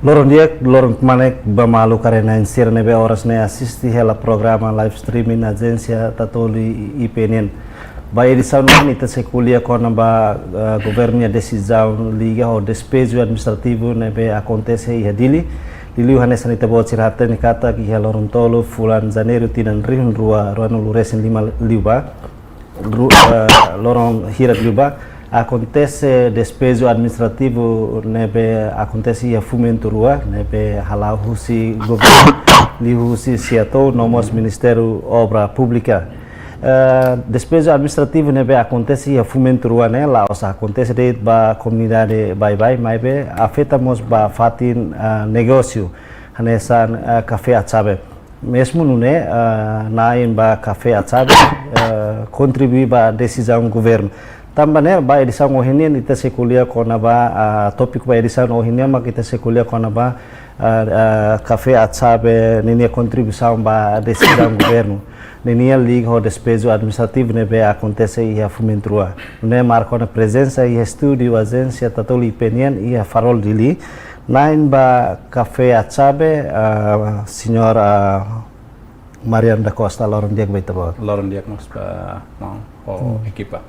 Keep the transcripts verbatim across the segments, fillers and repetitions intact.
Loron di'ak, loron kmanek ba maluk arena sira ne'ebé oras ne'e asiste hela programa live streaming Ajénsia Tatoli I P N. Ba edisaun ohin ita sei ko'alia kona-ba, eh, governu nia desizaun liga ho despeju administrativu ne'ebé akontese iha Dili. Liuliu hanesan ita-boot sira hatene katak iha loron tolu fulan Janeiru tinan rihun rua ruanulu resin lima liubá, ru-, eh, loron hirak liubá, akontese despeju administrativu ne'ebé akontese iha Fumentu Rua, ne'ebé hala'o husi governu, liuhusi SEATOU no mós Ministériu Obra Públika. Eh, despeju administrativu ne'ebé akontese iha Fumentu Rua ne'e la'ós akontese de'it ba komunidade baibain, maibé afeta mós ba fatin, eh, negósiu, hanesan, eh, Kafé Atxabe. Mezmu nune'e, eh, na'in ba Kafé Atxabe, eh, kontribui ba desizaun governu. Tanba ne'e, ba edisaun ohin nian ita sei ko'alia kona-ba, ah, tópiku ba edisaun ohin nian mak ita sei ko'alia kona-ba, ah, ah, Kafé Atxabe ninia kontribuisaun ba desizaun governu. Ninia liga ho despeju administrativu ne'ebé akontese iha Fumentu Rua. Nune'e marka ona prezensa iha estúdiu Ajénsia Tatoli I P N iha Farol Dili. Na'in ba Kafé Atxabe, ah, señór, ah, Mariano da Costa, loron di'ak ba ita-boot. Loron di'ak mós ba maun ho ekipa.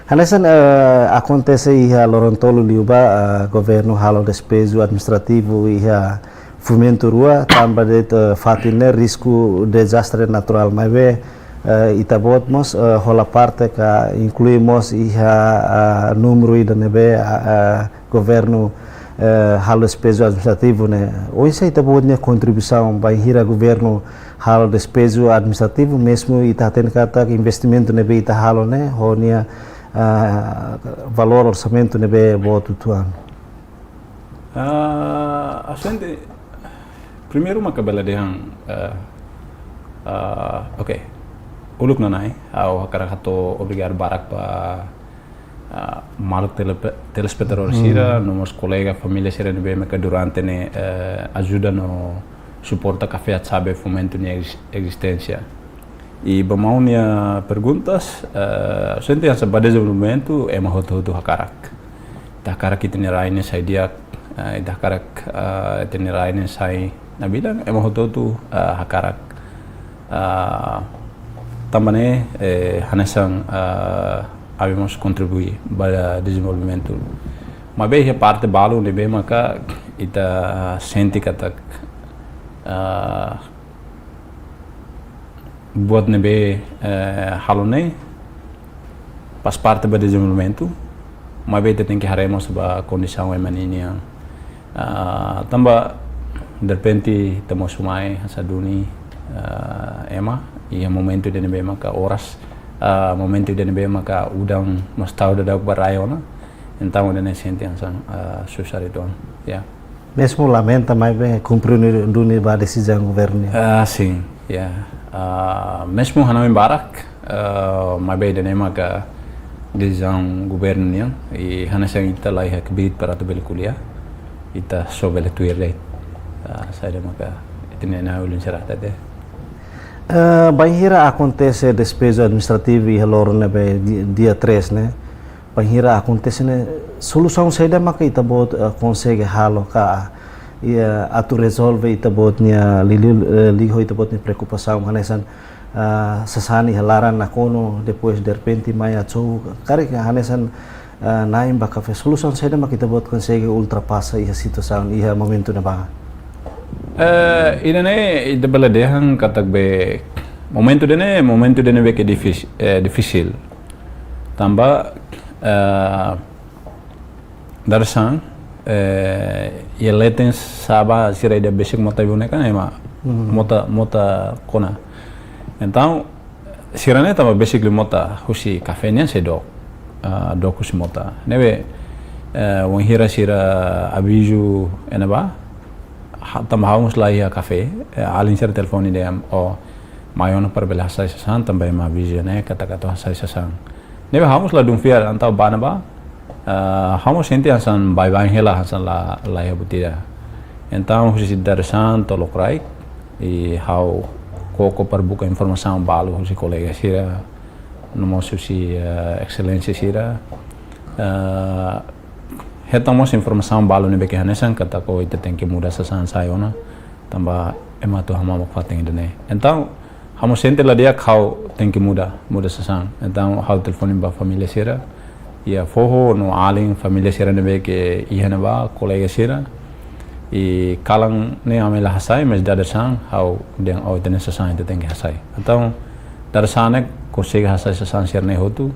Hanesan, eh, akontese iha loron tolu liubá, eh, governu halo despeju administrativu iha Fumentu Rua, tanba de'it, eh, fatin ne'e risku dezastre naturál, maibé, eh, ita-boot mós, eh, hola parte ka inklui mós iha, eh, númeru ida ne'ebé, eh, eh, governu, eh, halo despeju administrativu ne'e. Oinsá ita-boot nia kontribuisaun bainhira governu halo despeju administrativu, mezmu ita hatene katak investimentu ne'ebé ita halo ne'e, ho nia, ah, valór orsamentu ne'ebé boot uitoan? Ah, ha'u sente, primeiru maka bele dehan, eh, ah, oke. Uluk nana'in, ha'u hakarak hato'o obrigadu barak ba ah, maluk tele-, telespetadór sira, no mós kolega, família sira ne'ebé maka durante ne'e, eh, ajuda no suporta Kafé Atxabe Fumentu nia egzis-, ezisténsia. I ba maun nia perguntas, eh, sente hanesan ba dezenvolvimentu ema hotu-hotu hakarak. Ita hakarak ita-nia rai ne'e sai di'ak, eh, ita hakarak, eh, ita-nia rai ne'e sai nabilan, ema hotu-hotu, eh, hakarak. Ah, tanba ne'e, eh, hanesan, ah, ami mós kontribui ba dezenvolvimentu. Maibé iha parte balu ne'ebé maka ita sente katak, ah, buat ne'ebé, eh, halo ne'e faz parte ba dezenvolvimentu, maibé ita tenke haree mós ba kondisaun ema ninian. Ah, tanba derrepente ita mosu mai hanesan duni, ah, ema, iha momentu ida ne'ebé maka oras, ah, momentu ida ne'ebé maka udan mós tau daudauk ba rai ona, entaun ida-ne'e sente hanesan, ah, susar uitoan, ya. Mezmu lamenta, maibé komprende duni ba desizaun governu. Ah, sin, ya. Ah, mezmu hanoin barak, ah, maibé ida-ne'e maka desizaun governu nian, i hanesan ita la iha kbiit para atu bele ko'alia, ita só bele tuir de'it. Ah, saida maka ita-nia na'i ulun sira hatete. Eh, bainhira akontese despeju administrativu iha loron ne'ebé di-, dia três ne'e, bainhira akontese ne'e, solusaun saida maka ita-boot, eh, konsege halo ka, eh, atu rezolve ita-boot nia li-, li-, eh, liga ho ita-boot nia preokupasaun hanesan, eh, sasán iha laran nakonu, depois derrepente mai atxou, karik hanesan, eh, na'in ba kafé, solusaun saida maka ita-boot konsege ultrapasa iha situasaun iha momentu ne'ebá? Eh, ida-ne'e, ita bele dehan katak be momentu ida-ne'e, momentu ida-ne'ebé ke difis-, eh, difisil. Tanba, eh, dadeer-saan, eh, iha leten sa'e ba sira ida besik mota ibu ne'e kan ema, mota, mota kona. Entaun, sira-ne'e tanba besik liu mota husi kafé nian sei dook, ah, dook husi mota. Ne'ebé, eh, wainhira sira avizu iha ne'ebá, ha-, tanba ha'u mós la iha kafé, eh, alin sira telefone dehan, o, mai ona para bele hasai sasán, tanba ema avizu ne'e katak atu hasai sasán. Ne'ebé ha'u mós la dun fiar, entaun bá ne'ebá, ah, ha'u mós sente hanesan baibain hela, hanesan la, la iha buat ida. Entaun husi dadeer-saan to'o lokraik, i ha'u koko para buka informasaun balu husi kolega sira, no mós husi, eh, exelénsia sira. Eh, hetan mós informasaun balu ne'ebé ke hanesan katak ita tenke muda sasán sai ona, tanba ema atu hamamuk fatin ida-ne'e. Entaun, ha'u mós sente la di'ak ha'u tenke muda, muda sasán. Entaun, ha'u telefone ba família sira, iha foho no alin família sira ne'ebé ke iha ne'ebá, kolega sira. I kalan ne'e ami la hasai, mas dadeer-saan, ha'u dehan, oh, ita-nia sasán ita tenke hasai. Entaun, dadeer-saan ne'e konsege hasai sasán sira-ne'e hotu,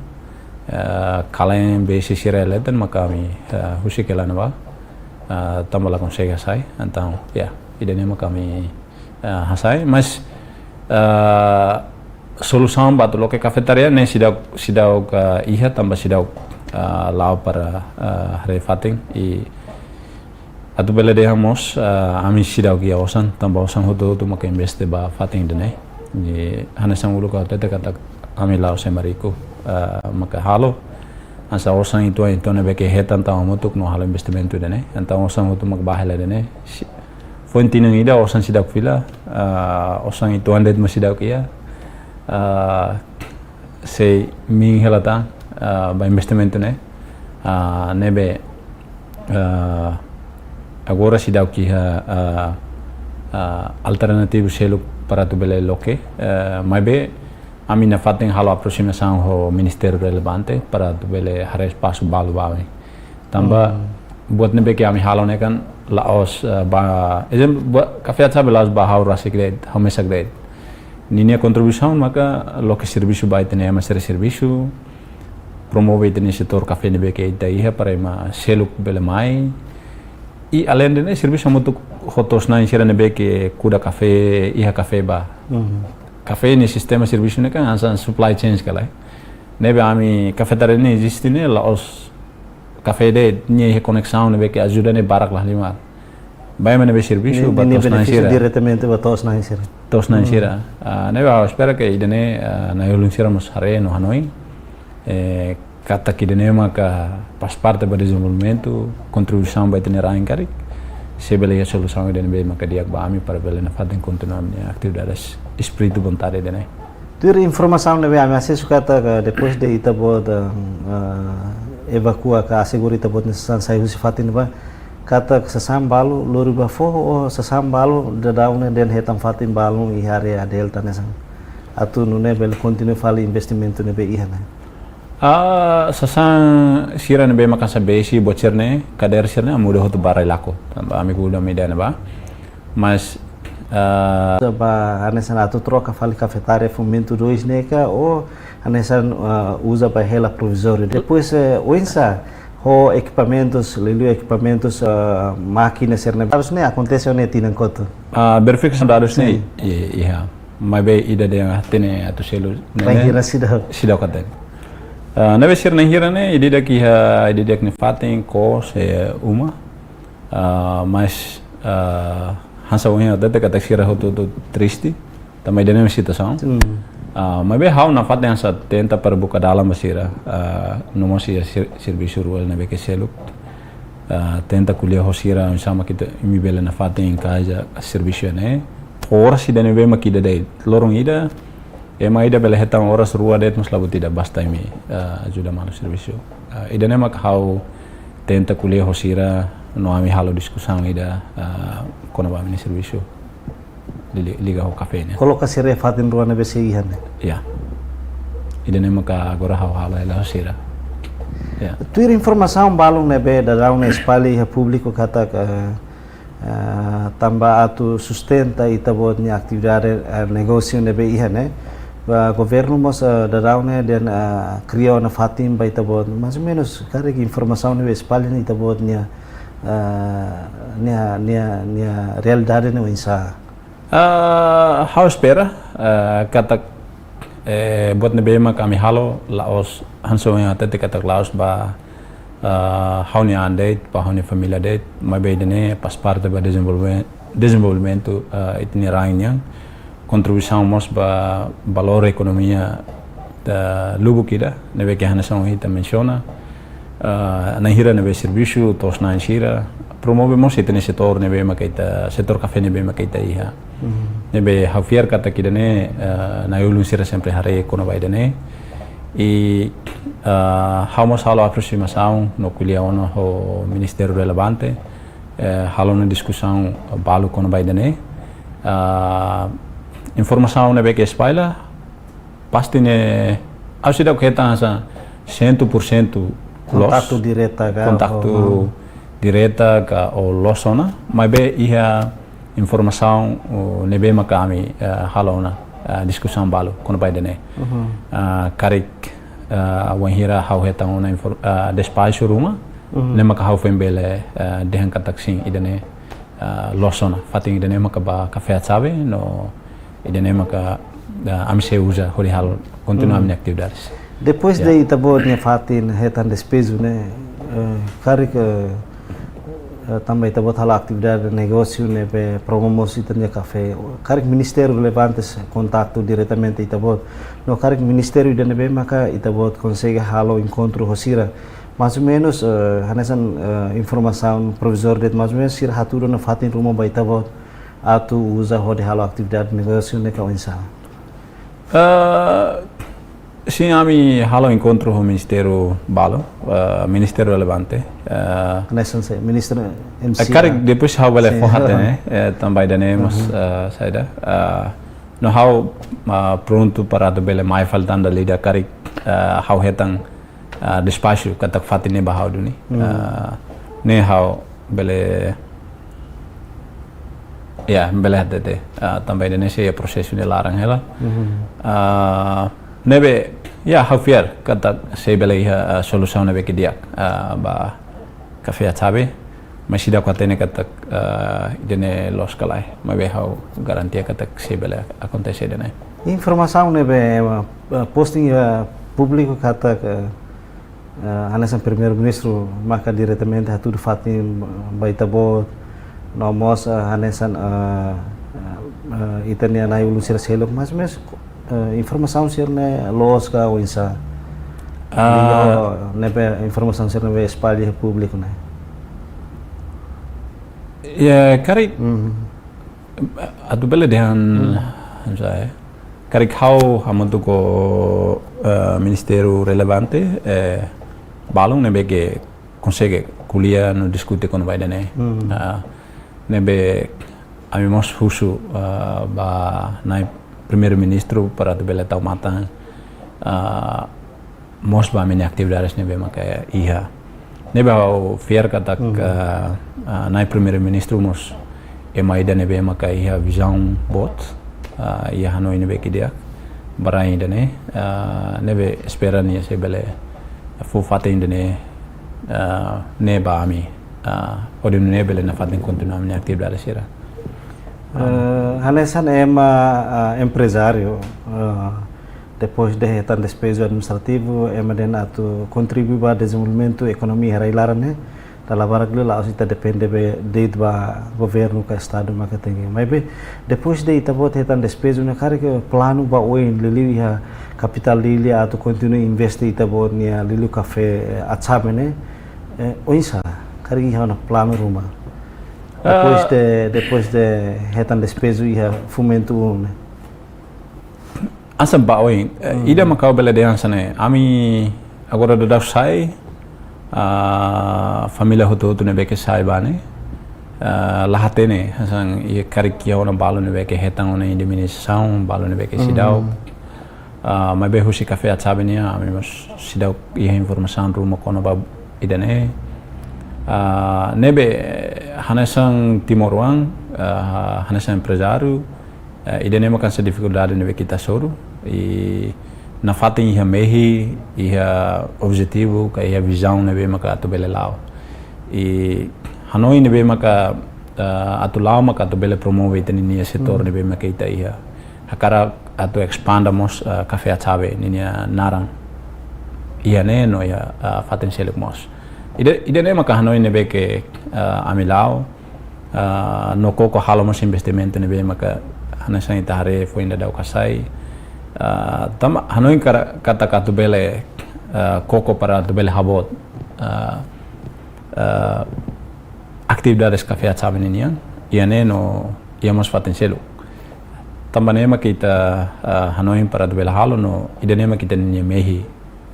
eh, kalan besik sira leten maka ami, eh, husik hela ne'ebá, eh, tanba la konsege hasai. Entaun, ya, ida-ne'e maka ami, eh, hasai. Mas, eh, solusaun ba atu loke kafetaria ne'e seidauk, seidauk, eh, iha tanba seidauk, eh, la'o para, eh, haree fatin i atu bele dehan mós, eh, ami seidauk iha osan, tanba osan hotu-hotu maka investe ba fatin ida-ne'e. I hanesan uluk ha'u hatete katak ami la'ós ema riku, eh, maka halo. Hanesan osan ituan-ituan ne'ebé ke hetan tau hamutuk no halo investimentu ida-ne'e. Entaun osan hotu maka bá hela ida-ne'e. Si-, foin tinan ida osan seidauk fila, eh, osan ituan de'it mós seidauk iha. Eh, sei min hela tan, ah, ba investimentu ne'e, ah, ne'ebé, ah, agora seidauk iha, ah, ah, alternativu seluk para atu bele loke, eh, maibé ami nafatin halo aproximasaun ho ministériu relevante para atu bele haree espasu balu ba ami. Tanba, hmm, buat ne'ebé ke ami halo ne'e kan la'ós, eh, ba, ezemplu, buat kafé Atsabe la'ós ba ha'u rasik de'it, ha'u mesak de'it. Ninia kontribuisaun maka loke servisu ba ita-nia ema sira servisu, promove ita-nia setór kafé ne'ebé ke ita iha para ema seluk bele mai. I aleinde ne'e servisu hamutuk ho to'os-na'in sira ne'ebé ke kuda kafé, iha kafé ba. Mhm. Kafé nia sistema servisu ne'e kan hanesan supply chain ka lae. Ne'ebé ami kafetaria ne'e eziste ne'e la'ós kafé de'it, nia iha koneksaun ne'ebé ke ajuda ne'e barak la halimar. Ba ema ne'ebé servisu, ne'e, ba ne'e to'os-na'in benefísiu sira. Diretamente ba to'os-na'in sira. To'os-na'in, hmm, sira. Ah, ne'ebé ha'u espera ke ida-ne'e, ah, nai-ulun sira mós haree no hanoin. Eh, katak ida-ne'e maka faz parte ba dezenvolvimentu, kontribuisaun ba ita-nia rain karik. Se bele iha solusaun ida ne'ebé maka di'ak ba ami para bele nafatin kontinua ami-nia atividades, espíritu vontade ida-ne'e. Tuir informasaun ne'ebé ami asesu katak, eh, depois de ita-boot, eh, eh, evakua ka asegura ita-boot nia sasán sai husi fatin ne'ebá, katak sasán balu lori ba foho ou sasán balu daudaun ne'e dehan hetan fatin balun iha área delta ne'e hanesan. Atu nune'e bele kontinua fali investimentu ne'ebé iha ne'e. Ah, sasán sira ne'ebé maka hanesan besik, buat sira-ne'e, kadeira sira-ne'e, ami muda hotu ba rai-laku. Tanba ami kuda ami dehan ba. Mas, ah, uza ba hanesan atu troka fali kafetaria Fomento dois ne'e ka, ou hanesan, ah, uza ba hela provizóriu. Depois, eh, oinsá ho ekipamentus, liuliu ekipamentus, ah, mákina sira-ne'e. Harus ne'e akontese ne'e tinan kotuk. Ah, verifikasaun dadus ne'e, sin, i-, iha. Maibé ida dehan hatene atu selu ne'e, bainhira seidauk. Seidauk hatene. Ah, ne'ebé sira na'in hira ne'e, ida-idak iha, ida-idak nia fatin, kos, eh, uma. Ah, mas, ah, hanesan ohin ha'u hatete katak sira hotu-hotu triste, tanba ida-ne'e situasaun. Hmm. Ah, maibé ha'u nafatin hanesan tenta para buka dalan ba sira, ah, no mós iha ser-, servisu rua ne'ebé ke seluk. Ah, tenta ko'alia ho sira, oinsá mak ita, imi bele nafatin enkaixa servisu ne'e. Oras ida ne'ebé mak ida de'it, loron ida, ema ida bele hetan oras rua de'it mós la buat ida, basta imi, ah, ajuda malu servisu. Ah, ida-ne'e mak ha'u tenta ko'alia ho sira, no ami halo diskusaun ida, ah, kona-ba ami-nia servisu. Li-, li-, liga ho kafé ne'e. Koloka sira iha fatin rua ne'ebé sei iha ne'e. Ya. Ida-ne'e maka agora ha'u halo hela ho sira. Ya. Tuir informasaun balun ne'ebé daudaun ne'e espalla iha públiku katak, eh, eh, tanba atu sustenta ita-boot nia atividade, eh, negósiu ne'ebé iha ne'e. Ba governu mós, eh, daudaun ne'e dehan, eh, kria ona fatin ba ita-boot. Mais ou menus, karik informasaun ne'ebé espalla ne'e ita-boot nia, eh, nia, nia, nia realidade ne'e oinsá. Ah, ha'u espera, ah, katak, eh, buat ne'ebé mak ami halo la'ós hanesan ohin ha'u hatete katak la'ós ba, ah, ha'u-nia an de'it, ba ha'u-nia família de'it, maibé ida-ne'e faz parte ba dezenvolve-, dezenvolvimentu, ah, ita-nia rain nian, kontribuisaun mós ba valór ekonomia da lubuk ida, ne'ebé ke hanesan ohin ita mensiona, ah, na'in hira ne'ebé servisu, to'os-na'in sira, promove mós ita-nia setór ne'ebé maka ita, setór kafé ne'ebé maka ita iha. Mhm. Ne'ebé ha'u fiar katak ida-ne'e, ah, nai-ulun sira sempre haree kona-ba ida-ne'e. I Ah, ha'u mós halo apresiasaun no ko'alia ona ho ministériu relevante, eh, halo ona diskusaun balu kona-ba ida-ne'e. Ah, informasaun ne'ebé ke espalla, pasti ne'e, ha'u seidauk hetan hanesan sentu por sentu loos. Kontaktu direta ka, kontaktu oh, oh, direta ka ou loos ona, maibé iha informasaun, o, ne'ebé maka ami, eh, halo ona, eh, diskusaun balu kona-ba ida-ne'e. Mhm. Ah, karik, eh, wainhira ha'u hetan ona infor-, eh, despaxu ruma, mhm, ne'e maka ha'u foin bele, eh, dehan katak sin, ida-ne'e, eh, loos ona. Fatin ida-ne'e maka ba Kafé Atsabe, no ida-ne'e maka, eh, ami sei uza hodi halo, kontinua, hmm, ami-nia atividades. Depois, ya, de ita-boot nia fatin hetan despeju ne'e, eh, karik, eh, eh, tanba ita-boot halo atividade negósiu ne'ebé promove mós ita-nia kafé. Karik ministériu relevante sei kontaktu diretamente ita-boot. No karik ministériu ida ne'ebé maka ita-boot konsege halo enkontru ho sira. Mais ou menus, eh, hanesan, eh, informasaun provizóriu de'it, mais ou menus sira hatudu ona fatin ruma ba ita-boot atu uza hodi halo atividade negósiu ne'e ka oinsá? Eh, sin, ami halo enkontru ho ministériu balu, eh, ministériu relevante. Eh, hanesan sé, ministériu M C, eh, karik, ah, depois ha'u bele, sin, fó-hatene, eh, tanba ida-ne'e mós, mhm, eh, saida. Eh, no ha'u, ah, prontu para atu bele mai fali tan dala ida karik, eh, ha'u hetan, ah, despaxu katak fatin ne'e ba ha'u duni. Hmm. Ah, ne'e ha'u bele, ya, bele hatete. Ah, tanba ida-ne'e sei iha prosesu nia laran hela. Mhm. Ah, ne'ebé, ya, ha'u fiar katak sei bele iha, ah, solusaun ne'ebé ke di'ak, ah, ba Kafé Atsabe, mais seidauk hatene katak, eh, ida-ne'e loos ka lae, maibé ha'u garantia katak sei bele akontese ida-ne'e. Informasaun ne'ebé, eh, posting iha públiku katak, eh, eh, hanesan Primeiru-Ministru maka diretamente hatudu fatin ba ita-boot, no mós, eh, hanesan, eh, eh, eh, ita-nia na'i-ulun sira seluk, mais ou menus, eh, informasaun sira-ne'e loos ka oinsá? Ah. Liga, ne'ebé informasaun sira ne'ebé espalla iha públiku ne'e. Ya, karik, mhm, atu bele dehan, hmm, hanesan, eh, karik ha'u hamutuk ho, eh, ministériu relevante, eh, balun ne'ebé ke konsege ko'alia no diskute kona-ba ida-ne'e. Hmm. Ah, ne'ebé ami mós husu, ah, ba na'i Primeiru-Ministru para atu bele tau matan, ah, mós ba ami-nia atividades ne'ebé maka iha. Ne'ebé ha'u fiar katak, hmm, ah, ah, na'i Primeiru-Ministru mós ema ida ne'ebé maka iha vizaun boot, ah, iha hanoin ne'ebé ke di'ak ba rain ida-ne'e, ah, ne'ebé espera nia sei bele fó fatin ida-ne'e, ah, ne'e ba ami, ah, hodi nune'e bele nafatin kontinua ami-nia atividade sira. Eh, hanesan ema, ah, emprezáriu, ah, depois de hetan despeju administrativu, ema dehan atu kontribui ba dezenvolvimentu ekonomia iha rai-laran ne'e, dala barak liu la'ós ita depende be de'it ba governu ka estadu maka tenke. Maibé, depois de ita-boot hetan despeju ne'e, karik planu ba oin liuliu iha kapitál Dili atu kontinua investe ita-boot nia liuliu kafé, eh, Atsabe ne'e, eh, oinsá, karik iha ona planu ruma? Depois, ah, de, depois de hetan despeju iha Fomento um ne'e. Hanesan ba oin, eh, hmm, ida mak ha'u bele dehan hanesan ne'e. Ami agora daudaun sai, ah, família hotu-hotu ne'ebé ke sai ba ne'e, ah, la hatene, hanesan iha karik iha ona balu ne'ebé ke hetan ona indemnizasaun, balu ne'ebé ke seidauk. Hmm. Ah, maibé husi Kafé Atsabe nian, ami mós seidauk iha informasaun ruma kona-ba ida-ne'e. Ah, ne'ebé hanesan timoroan, ah, hanesan emprezáriu, eh, ida-ne'e maka hanesan difikuldade ne'ebé ke ita hasoru. I nafatin iha mehi, iha objetivu, ka iha vizaun ne'ebé maka atu bele la'o. I hanoin ne'ebé maka, eh, atu la'o maka atu bele promove ita-nia setór, hmm, ne'ebé maka ita iha. Hakarak atu espande mós, eh, Kafé Atsabe ninia naran iha ne'e no iha, eh, fatin seluk mós. Ida, ida-ne'e maka hanoin ne'ebé ke, eh, ami la'o, ah, no koko halo mós investimentu ne'ebé maka hanesan ita haree foin daudaun ka sai. Ah, tanba hanoin kara-, katak atu bele, ah, koko para atu bele haboot, ah, ah, atividades Kafé Atsabe ninian, iha ne'e no iha mós fatin seluk. Tanba ne'e mak ita, ah, hanoin para atu bele halo no ida-ne'e mak ita-nia mehi.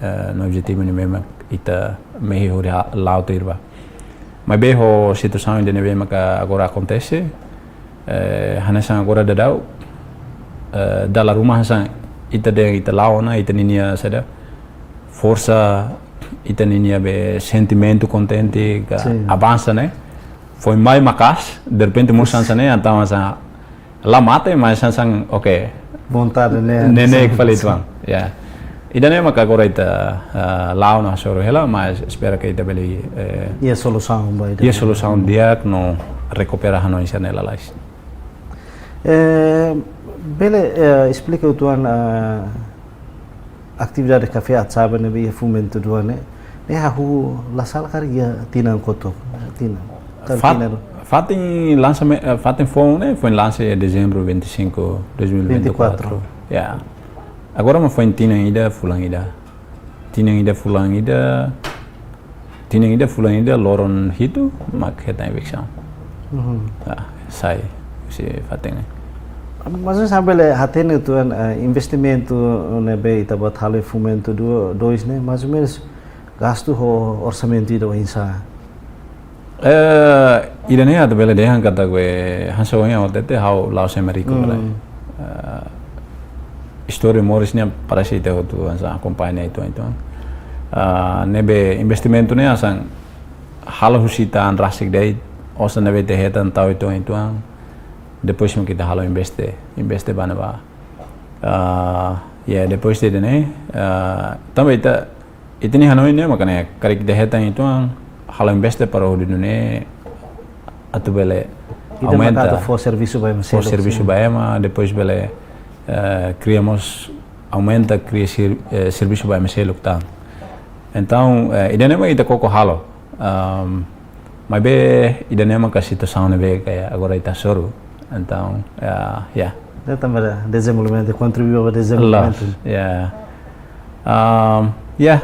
Eh, no objetivu ne'ebé mak ita mehi hodi ha-, la'o tuir ba. Maibé ho situasaun ida ne'ebé maka agora akontese, eh, hanesan agora daudaun, eh, dala ruma hanesan ita dehan ita la'o ona, ita ninia saida, forsa, ita ninia be sentimentu kontente ka Sin. avansa ne'e. Foin mai maka'as, derrepente moris hanesan ne'e, entaun hanesan la mate, mas hanesan, oke. Vontade ne'e. Ne'e, ne'e Sin. fali tuan. Ya. Ida-ne'e maka agora ita, ah, la'o no hasoru hela, mas espera katak ita bele, eh, Iha solusaun ba ida. iha solusaun di'ak no rekupera hanoin sira-ne'e lalais. Eh, bele, eh, esplika uitoan, eh, atividade kafé Atxabe ne'ebé iha Fomento dua ne'e, ne'e hahú la sala karik iha tinan kotuk, tinan. Tal Fat-, tinan. fatin lansame-, eh, fatin foun ne'e foin lansa iha dezembru vinte e cinco, dois mil e vinte e quatro. Vinte e quatro. Ya. Agora mak foin tinan ida fulan ida. Tinan ida fulan ida, tinan ida fulan ida loron hitu mak hetan eviksaun. Mhm. Ah, sai husi fatin ne'e. Mais ou menus ita bele hatene uitoan, eh, investimentu ne'ebé ita-boot halo iha Fomento dua, dois ne'e, mais ou menus gastu ho orsamentu ida oinsá? Eh, ida-ne'e atu bele dehan katak be hanesan ohin ha'u hatete ha'u la'o semi-riku bele. Hmm. Eh, istória moris nian parese ita hotu hanesan akompaña uitoan-uitoan. Eh, ne'ebé investimentu ne'e hanesan halo husi ita-nia an rasik de'it, osan ne'ebé ita hetan tau uitoan-uitoan. Depois mak ita halo investe, investe ba ne'ebá. Eh, ya, depois de ne'e, eh, tanba ita ita-nia hanoin ne'e maka ne'e, karik ita hetan uitoan, halo investe para hodi nune'e atu bele Ida maka aumenta, atu fó servisu ba ema fó seluk, servisu sin. ba ema, depois bele, eh, kria mós, aumenta, kria sir-, eh, servisu ba ema seluk tan. Entaun, eh, ida-ne'e mak ita koko halo. Ahm, maibé ida-ne'e maka situasaun ne'ebé kayak agora ita hasoru. Entaun, ya, ya. Ida tanba dezenvolvimentu, kontribui ba dezenvolvimentu. Loos, ya. Ahm, ya,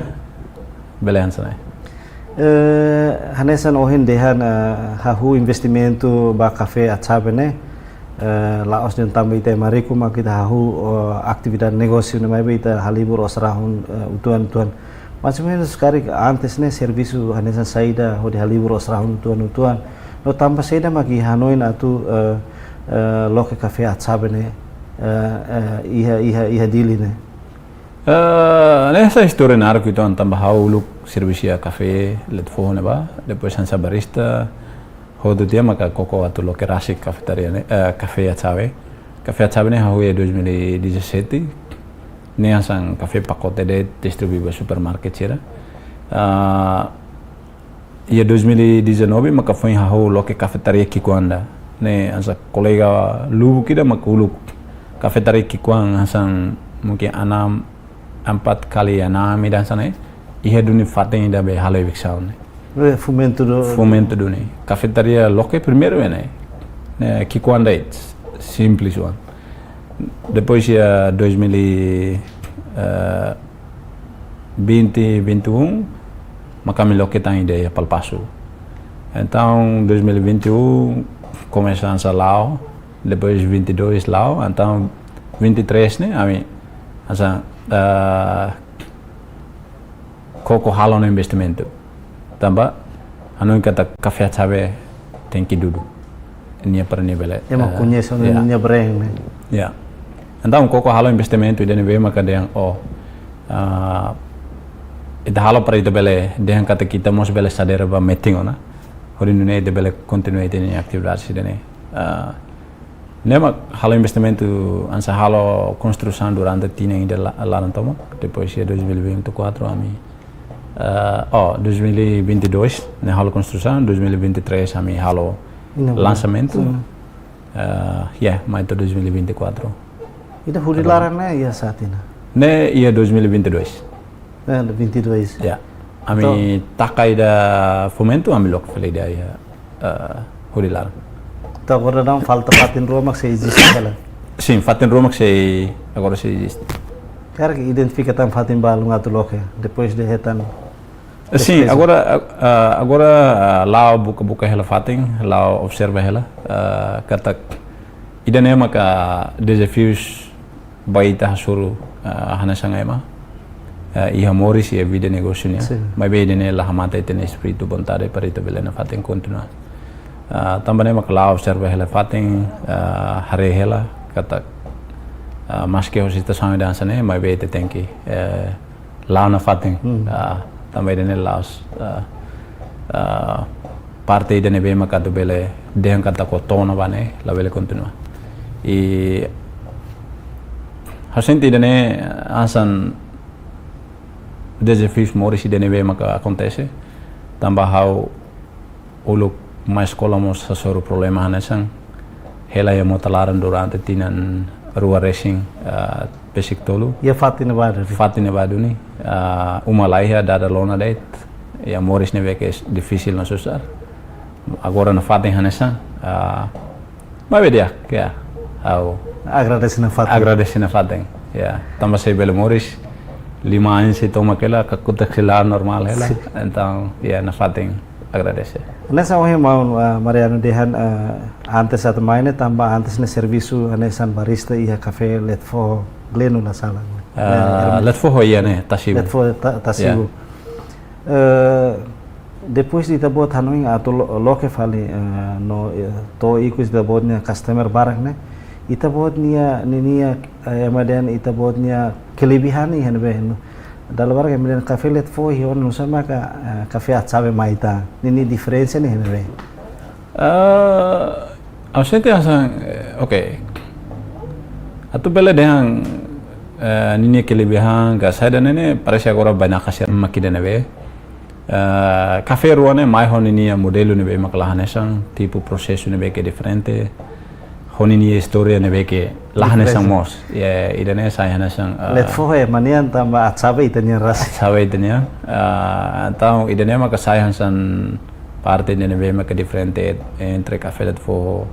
bele hanesan ne'e. Eh, hanesan ohin dehan, eh, hahú investimentu ba kafé Atxabe ne'e, eh, la'ós dehan tanba ita ema riku mak ita hahú, eh, atividade negósiu ne'e maibé ita halibur osan-rahun, eh, uitoan-uitoan. Mais ou menus karik antes ne'e servisu hanesan saida hodi halibur osan-rahun uitoan-uitoan. No tanba saida mak iha hanoin atu, eh, eh, loke kafé Atxabe ne'e, eh, eh, iha, iha, iha Dili ne'e. Eh, ne'e hanesan istória naruk uitoan tanba ha'u uluk servisu iha kafé Letefoho ne'ebá, depois hanesan barista, hotu tiha maka koko atu loke rasik kafetaria ne'e, eh, kafé Atxabe. Kafé Atxabe ne'e hahú iha dois mil e dezassete. Ne'e hanesan kafé pakote de'it distribui ba supermarket sira. Ah, iha dois mil e dezanove maka foin hahú loke kafetaria Kiku Anda. Ne'e hanesan kolega lubuk ida maka uluk kafetaria Kiku Anda hanesan mungkin enam, empat kali enam ida hanesan ne'e. Iha duni fatin ida be halo eviksaun ne'e. Eh, Fomento dua. Fomento dua ne'e. Kafetaria loke primeiru ne'e. Ne'e Kiku Anda de'it, simples one. Depois iha dois mil e vinte, vinte e um, maka ami loke tan ida iha Palpasu. Entaun, dois mil e vinte e um komesa hanesan la'o, depois vinte e dois la'o, entaun vinte e três ne'e, ami hanesan, eh, koko halo ona investimentu. Tanba hanoin katak kafé Atxabe tenke dudu. Nia para nia bele, Ema eh, koñese ona ya. nia brand ne'e. Ya. Entaun koko halo investimentu ida ne'ebé maka dehan, oh, ah, ita halo para ita bele dehan katak ita mós bele sadere ba metin ona. Hodi nune'e ita bele kontinua ita-nia atividade sira-ne'e. Ah, ne'e mak halo investimentu hanesan halo konstrusaun durante tinan ida la-, laran tomak. Depois iha dois mil e vinte e quatro ami, eh, oh, dois mil e vinte e dois ne'e halo konstrusaun, dois mil e vinte e três ami halo Inaugura. lansamentu. Hmm. Eh, ya, mai to'o dois mil e vinte e quatro. Ida hudi Agora. laran ne'e iha sá tinan? Ne'e iha dois mil e vinte e dois. Eh, vinte e dois. Ya. Ami Entaun taka ida Fomento, ami loke fali ida iha, eh, hudi laran. Entaun agora daudaun falta fatin rua mak sei eziste hela? Sin, fatin rua mak sei, agora sei eziste. Karik identifika tan fatin balun atu loke, depois de hetan Eh, sin, despeza. agora, ah, ah, agora, ah, la'o buka-buka hela fatin, la'o observa hela, ah, katak ida-ne'e maka dezafius ba ita hasoru, ah, hanesan ema. eh, iha moris, iha vida negósiu nian. Sin. Maibé ida-ne'e la hamate ita-nia espíritu, vontade para ita bele nafatin kontinua. Ah, tanba ne'e mak la'o observa hela fatin, ah, haree hela katak, ah, maske ho situasaun ida hanesan ne'e, maibé ita tenke, eh, la'o nafatin. Hmm. Ah, tanba ida-ne'e la'ós, ah, ah, parte ida ne'ebé mak atu bele dehan katak to'o ona ba ne'e, labele kontinua. I ha'u sente ida-ne'e hanesan dezafiu moris ida ne'ebé maka akontese, tanba ha'u uluk mai eskola mós hasoru problema hanesan, hela iha mota laran durante tinan rua resin, ah, besik tolu. Iha fatin ne'ebá duni? Fatin ne'ebá duni, ah, uma laiha, dada lona de'it, iha moris ne'ebé ke difisil no susar. Agora nafatin hanesan, ah, maibé di'ak, ya, ha'u agradese nafatin. Agradese nafatin, ya. Tanba se bele moris lima ain sei tomak hela, kakutak sei la'o normál hela. Sin. Entaun, ya, nafatin agradese. Hanesan ohin maun, ah, Mariano dehan, ah, antes atu mai ne'e, tanba antes ne'e servisu hanesan barista iha kafé Letefoho, Gleno la sala. Ah, Letefoho iha ne'e, Tasibu. Letefoho Ta-, Tasibu. Ya. Eh, depois de ita-boot hanoin atu lo-, loke fali, eh, no, eh, to'o ikus ita-boot nia customer barak ne'e, ita-boot nia, ninia, eh, ema dehan ita-boot nia kelebihan iha ne'ebé, no. Dala barak ema dehan kafé Letefoho iha ona, nusá maka, eh, kafé Atxabe mai tan. Ninia diferensa ne'e iha ne'ebé? Ah, ha'u sente hanesan, eh, oke. Atu bele dehan, eh, ninia kelebihan ka saida ne'e, parese agora bainaka sira mak ida ne'ebé. Eh, kafé rua ne'e mai ho ninia modelu ne'ebé mak la hanesan, tipu prosesu ne'ebé ke diferente, ho ninia istória ne'ebé ke la hanesan mós. Diferente. Ya, ida-ne'e sai hanesan, eh, Letefoho ema nian tanba Atxabe ita-nian rasik. Atxabe ita-nian. Eh, entaun ida-ne'e maka sai hanesan parte ida ne'ebé maka diferente entre kafé Letefoho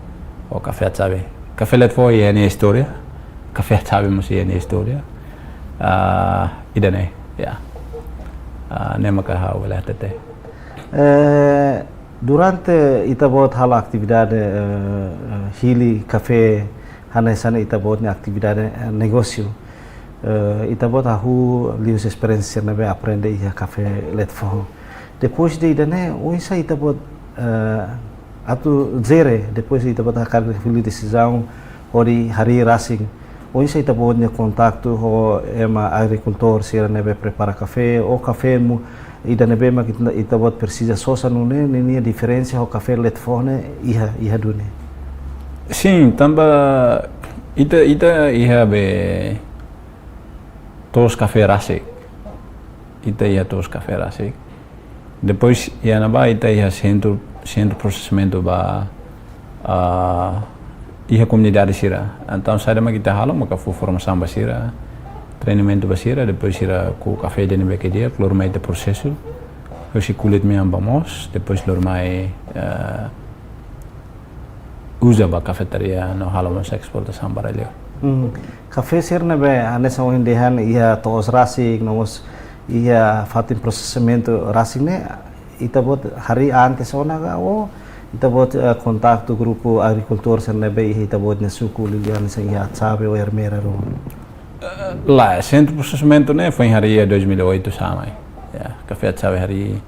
ho kafé Atxabe. Kafé Letefoho iha nia istória, kafé Atxabe mós iha nia istória. Ah, ida-ne'e, ya. Ah, ne'e maka ha'u bele hatete. Eh, durante ita-boot halo atividade, eh, eh, hili kafé, hanesan ita-boot nia atividade, eh, negósiu. Eh, ita-boot hahú liuhusi esperiénsia ne'ebé aprende iha kafé Letefoho. Depois de ida-ne'e, oinsá ita-boot, eh, atu jere, depois de ita-boot hakarak fila desizaun hodi harii rasik. Oinsá ita-boot nia kontaktu ho ema agrikultór sira ne'ebé prepara kafé, ou kafé mu, ida ne'ebé mak ita, ita-boot presiza sosa nune'e, ninia diferensa ho kafé Letefoho ne'e iha, iha duni. Sin, tanba ita, ita iha be to'os kafé rasik. Ita iha to'os kafé rasik. Depois iha ne'ebá ita iha sentru, sentru prosesamentu ba, ah, iha komunidade sira. Entaun saida mak ita halo, maka fó formasaun ba sira, treinamentu ba sira, depois sira ko'a kafé ida ne'ebé ke di'ak, lori mai ita prosesu, husi kulit mean ba moos, depois lori mai, eh, uza ba kafetaria no halo mós esportasaun ba rai-liur. Hmm. Kafé sira ne'ebé hanesan ohin dehan iha to'os rasik, no mós iha fatin prosesamentu rasik ne'e, ita-boot harii antes ona ka, ou ita-boot, eh, kontaktu grupu agrikultór sira ne'ebé iha ita-boot nia suku, liuliu hanesan iha Atxabe ou Ermera ruma? Eh, lae, sentru prosesamentu ne'e foin harii iha dois mil e oito sa'e mai. Ya, kafé Atxabe harii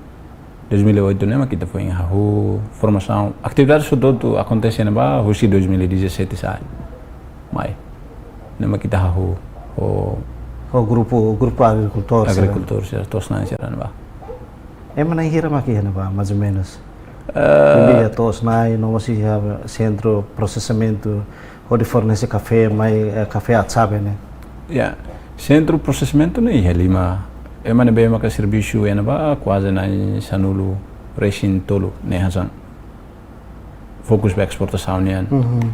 dois mil e oito ne'e mak ita foin hahú formasaun. Atividade sira hotu akontese iha ne'ebá husi dois mil e dezassete sa'e mai. Ne'e mak ita hahú ho, ho grupu, grupu agrikultór sira. Agrikultór sira, to'os-na'in sira ne'ebá. Ema na'in hira mak iha ne'ebá, mais ou menos? Eh, iha to'os-na'in, no mós iha sentru prosesamentu, hodi fornese kafé mai, eh, kafé Atxabe ne'e. Ya, sentru prosesamentu ne'e iha lima. Ema ne'ebé maka servisu iha ne'ebá kuaze na'in sanulu resin tolu ne'e hanesan. Fokus ba esportasaun nian. Mhm.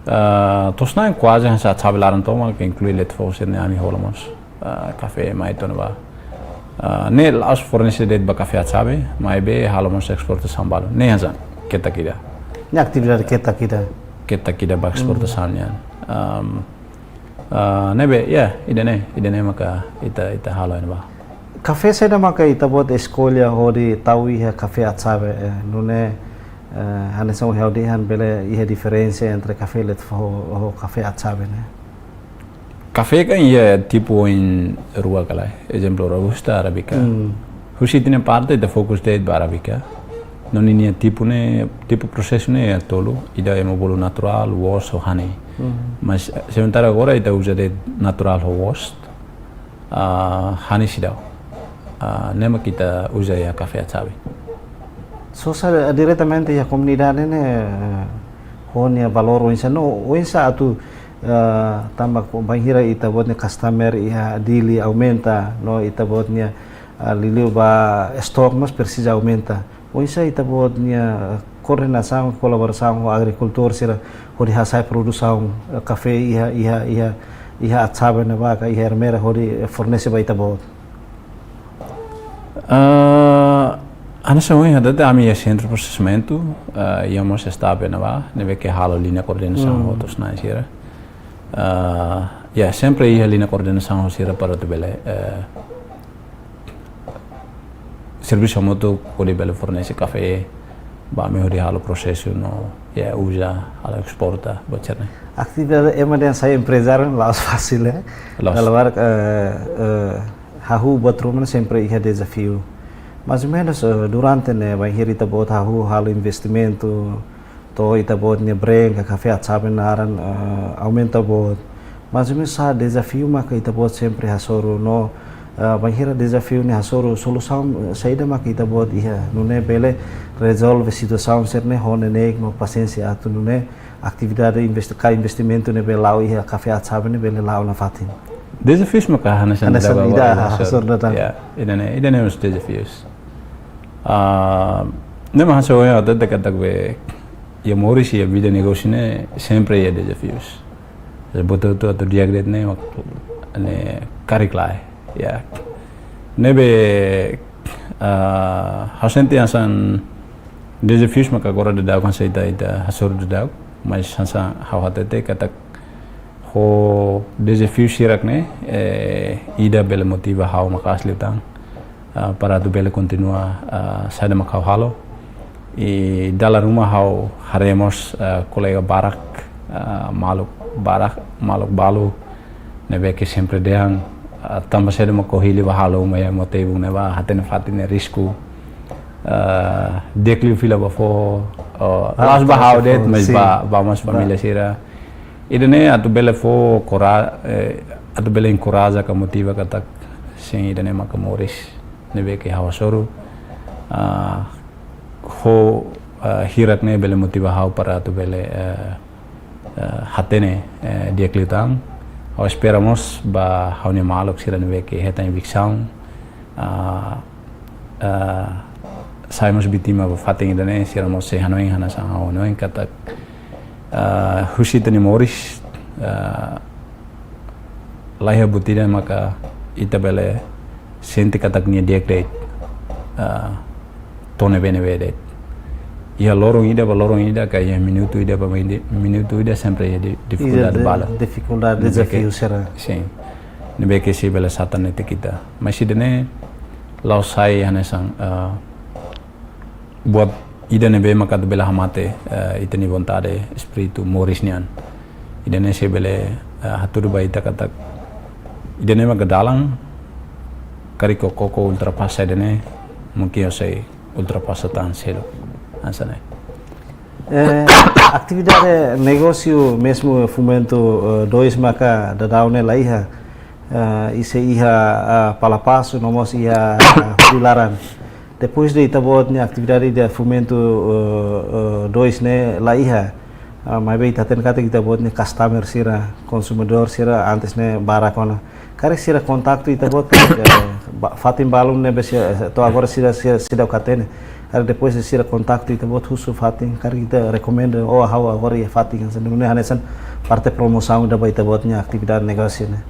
Ah, to'os-na'in kuaze hanesan Atxabe laran tomak, ke inklui Letefoho sira ne'e ami hola mós. Ah, kafé mai to'o ne'ebá. Ah, ne'e la'ós fornese de'it ba kafé Atxabe, maibé halo mós esportasaun balu. Ne'e hanesan, ketak ida. Ne'e atividade ketak ida. Ketak ida ba esportasaun nian. Am, ah, ne'ebé, ya, ida-ne'e, ida-ne'e maka ita, ita halo iha ne'ebá. Kafé saida maka ita-boot eskolla hodi tau iha kafé Atxabe, eh, nune'e, eh, hanesan ohin ha'u dehan bele iha diferensa entre kafé Letefoho ho kafé Atxabe ne'e? Kafé kan iha tipu oin rua ka lae. Ezemplu, Robusta, Arábica. Hmm. Husi ita-nia parte ita fokus de'it ba Arábica. No ninia tipu ne'e, tipu prosesu ne'e iha tolu, ida ema bolu natural, wash ho honey. Hmm. Mas sementara agora ita uza de'it natural ho wash. Ah, honey seidauk. Ah, ne'e mak ita uza iha kafé Atsabe. Sosa diretamente iha komunidade ne'e, eh, ho nia valór oinsá no, oinsá atu, eh, tanba bainhira ita-boot nia customer iha Dili aumenta, no ita-boot nia, eh, liuliu ba stok mós presiza aumenta. Oinsá ita-boot nia, eh, koordenasaun, kolaborasaun ho agrikultór sira hodi hasa'e produsaun, eh, kafé iha, iha, iha, iha Atsabe ne'ebá ka iha Ermera hodi, eh, fornese ba ita-boot? Ah, hanesan ohin hatete, ami iha sentru prosesamentu, ah, iha mós estabe ne'ebá, ne'ebé ke halo liña koordenasaun Hmm. ho tus-na'in sira. Ah, ya, sempre iha liña koordenasaun ho sira para atu bele, eh, servisu hamutuk hodi bele fornese kafé ba ami hodi halo prosesu no, ya, uza, halo esporta, buat sira-ne'e. Aktivitas ema dehan sai emprezáriu la'ós fasil, eh. La'ós. Dala barak, eh, eh, hahú buat ruma ne'e sempre iha dezafiu. Mais ou menus, eh, durante ne'e, bainhira ita-boot hahú halo investimentu, to'o ita-boot nia brand ka kafé Atsabe naran, eh, aumenta boot. Mais ou menus sá dezafiu maka ita-boot sempre hasoru no, eh, bainhira dezafiu ne'e hasoru, solusaun, eh, saida maka ita-boot iha, nune'e bele rezolve situasaun sira-ne'e ho neineik no pasiénsia atu nune'e atividade investi-, ka investimentu ne'ebé la'o iha kafé Atsabe ne'e bele la'o nafatin. Dezafius maka hanesan Hanesan ida-ne'ebá ida agora hasoru. Hasoru dadaun. Ya, ida-ne'e, ida-ne'e mós dezafius. Ah, ne'e mak hanesan ohin ha'u hatete katak be, iha moris, iha vida negósiu ne'e sempre iha dezafius. Buat hotu atu di'ak de'it ne'e, ne'e karik lae, ya. Ne'ebé, ah, ha'u sente hanesan dezafius maka agora daudaun hanesan ita, ita hasoru daudaun, mas hanesan ha'u hatete katak ho dezafiu sira-ne'e, eh, ida bele motiva ha'u maka'as liután, ah, para atu bele kontinua, ah, saida mak ha'u halo. I dala ruma ha'u haree mós, ah, kolega barak, ah, maluk barak, maluk balu ne'ebé ke sempre dehan, ah, tanba saida mak ó hili bá halo uma iha Mota-Ibun ne'ebá, hatene fatin ne'e risku. Ah, di'ak liu fila ba foho, ah, Ah, la'ós ba ha'u de'it, mas sin. ba, ba mós Ba. família sira. Ida-ne'e atu bele fó kora-, eh, atu bele enkoraja ka motiva katak, sin, ida-ne'e maka moris ne'ebé ke ha'u hasoru. Ah, ho, ah, hirak-ne'e bele motiva ha'u para atu bele, eh, eh, hatene, eh, di'ak liután. Ha'u espera mós ba ha'u-nia maluk sira ne'ebé ke hetan eviksaun, ah, ah, sai mós vítima ba fatin ida-ne'e, sira mós sei hanoin hanesan ha'u hanoin katak, ah, husi ita-nia moris, ah, laiha buat ida maka ita bele sente katak nia di'ak de'it, ah, to'o ne'ebé-ne'ebé de'it. Iha loron ida ba loron ida ka iha minutu ida ba minu-, minutu ida sempre iha di-, difikuldade Ida de-, balu. difikuldade, Ne'ebé ke, dezafiu sira. sin. Ne'ebé ke sei bele satan netik ita. Mas ida-ne'e la'ós sai hanesan, ah, buat ida ne'ebé maka atu bele hamate, eh, ita-nia vontade, espíritu moris nian. Ida-ne'e sei bele, eh, hatudu ba ita katak ida-ne'e maka dalan, karik ó koko ultrapasa ida-ne'e, mungkin ó sei ultrapasa tan seluk. Hanesan ne'e. Eh, atividade negósiu mezmu Fomentu, eh, dois maka daudaun ne'e laiha, eh, i sei iha, eh, Palapasu, no mós iha, eh, Hudi Laran. Depois de ita-boot nia atividade de Fomentu, eh, eh, dois ne'e laiha, ah, maibé ita hatene katak ita-boot nia customer sira, konsumidór sira, antes ne'e barak ona. Karik sira kontaktu ita-boot, eh, ba-, fatin balun ne'ebé sira, eh, to'o agora sira, sira, sira seidauk hatene. Karik depois sira kontaktu ita-boot husu fatin, karik ita rekomenda, oh, ha'u agora iha fatin, hanesan ne'e hanesan parte promosaun ida ba ita-boot nia atividade negósiu ne'e.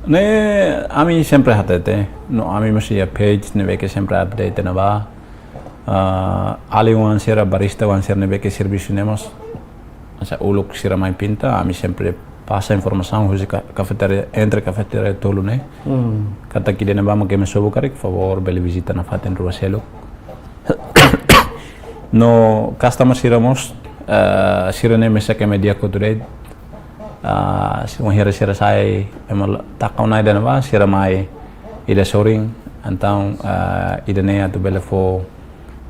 Ne'e, ami sempre hatete, no ami mós iha page ne'ebé ke sempre update ne'ebá. Ah, alin-oan sira, barista-oan sira ne'ebé ke servisu ne'e mós, hanesan uluk sira mai pinta, ami sempre pasa informasaun husi ka-, kafeteria, entre kafeteria tolu ne'e. Hmm. Katak ida-ne'ebá mak ema sobu karik, favór bele vizita nafatin rua seluk. No customer sira mós, eh, sira-ne'e mesak ema di'ak hotu de'it. Ah, se wainhira sira sai, ema la-, taka ona ida-ne'ebá, sira mai ida sorin, entaun, ah, ida-ne'e atu bele fó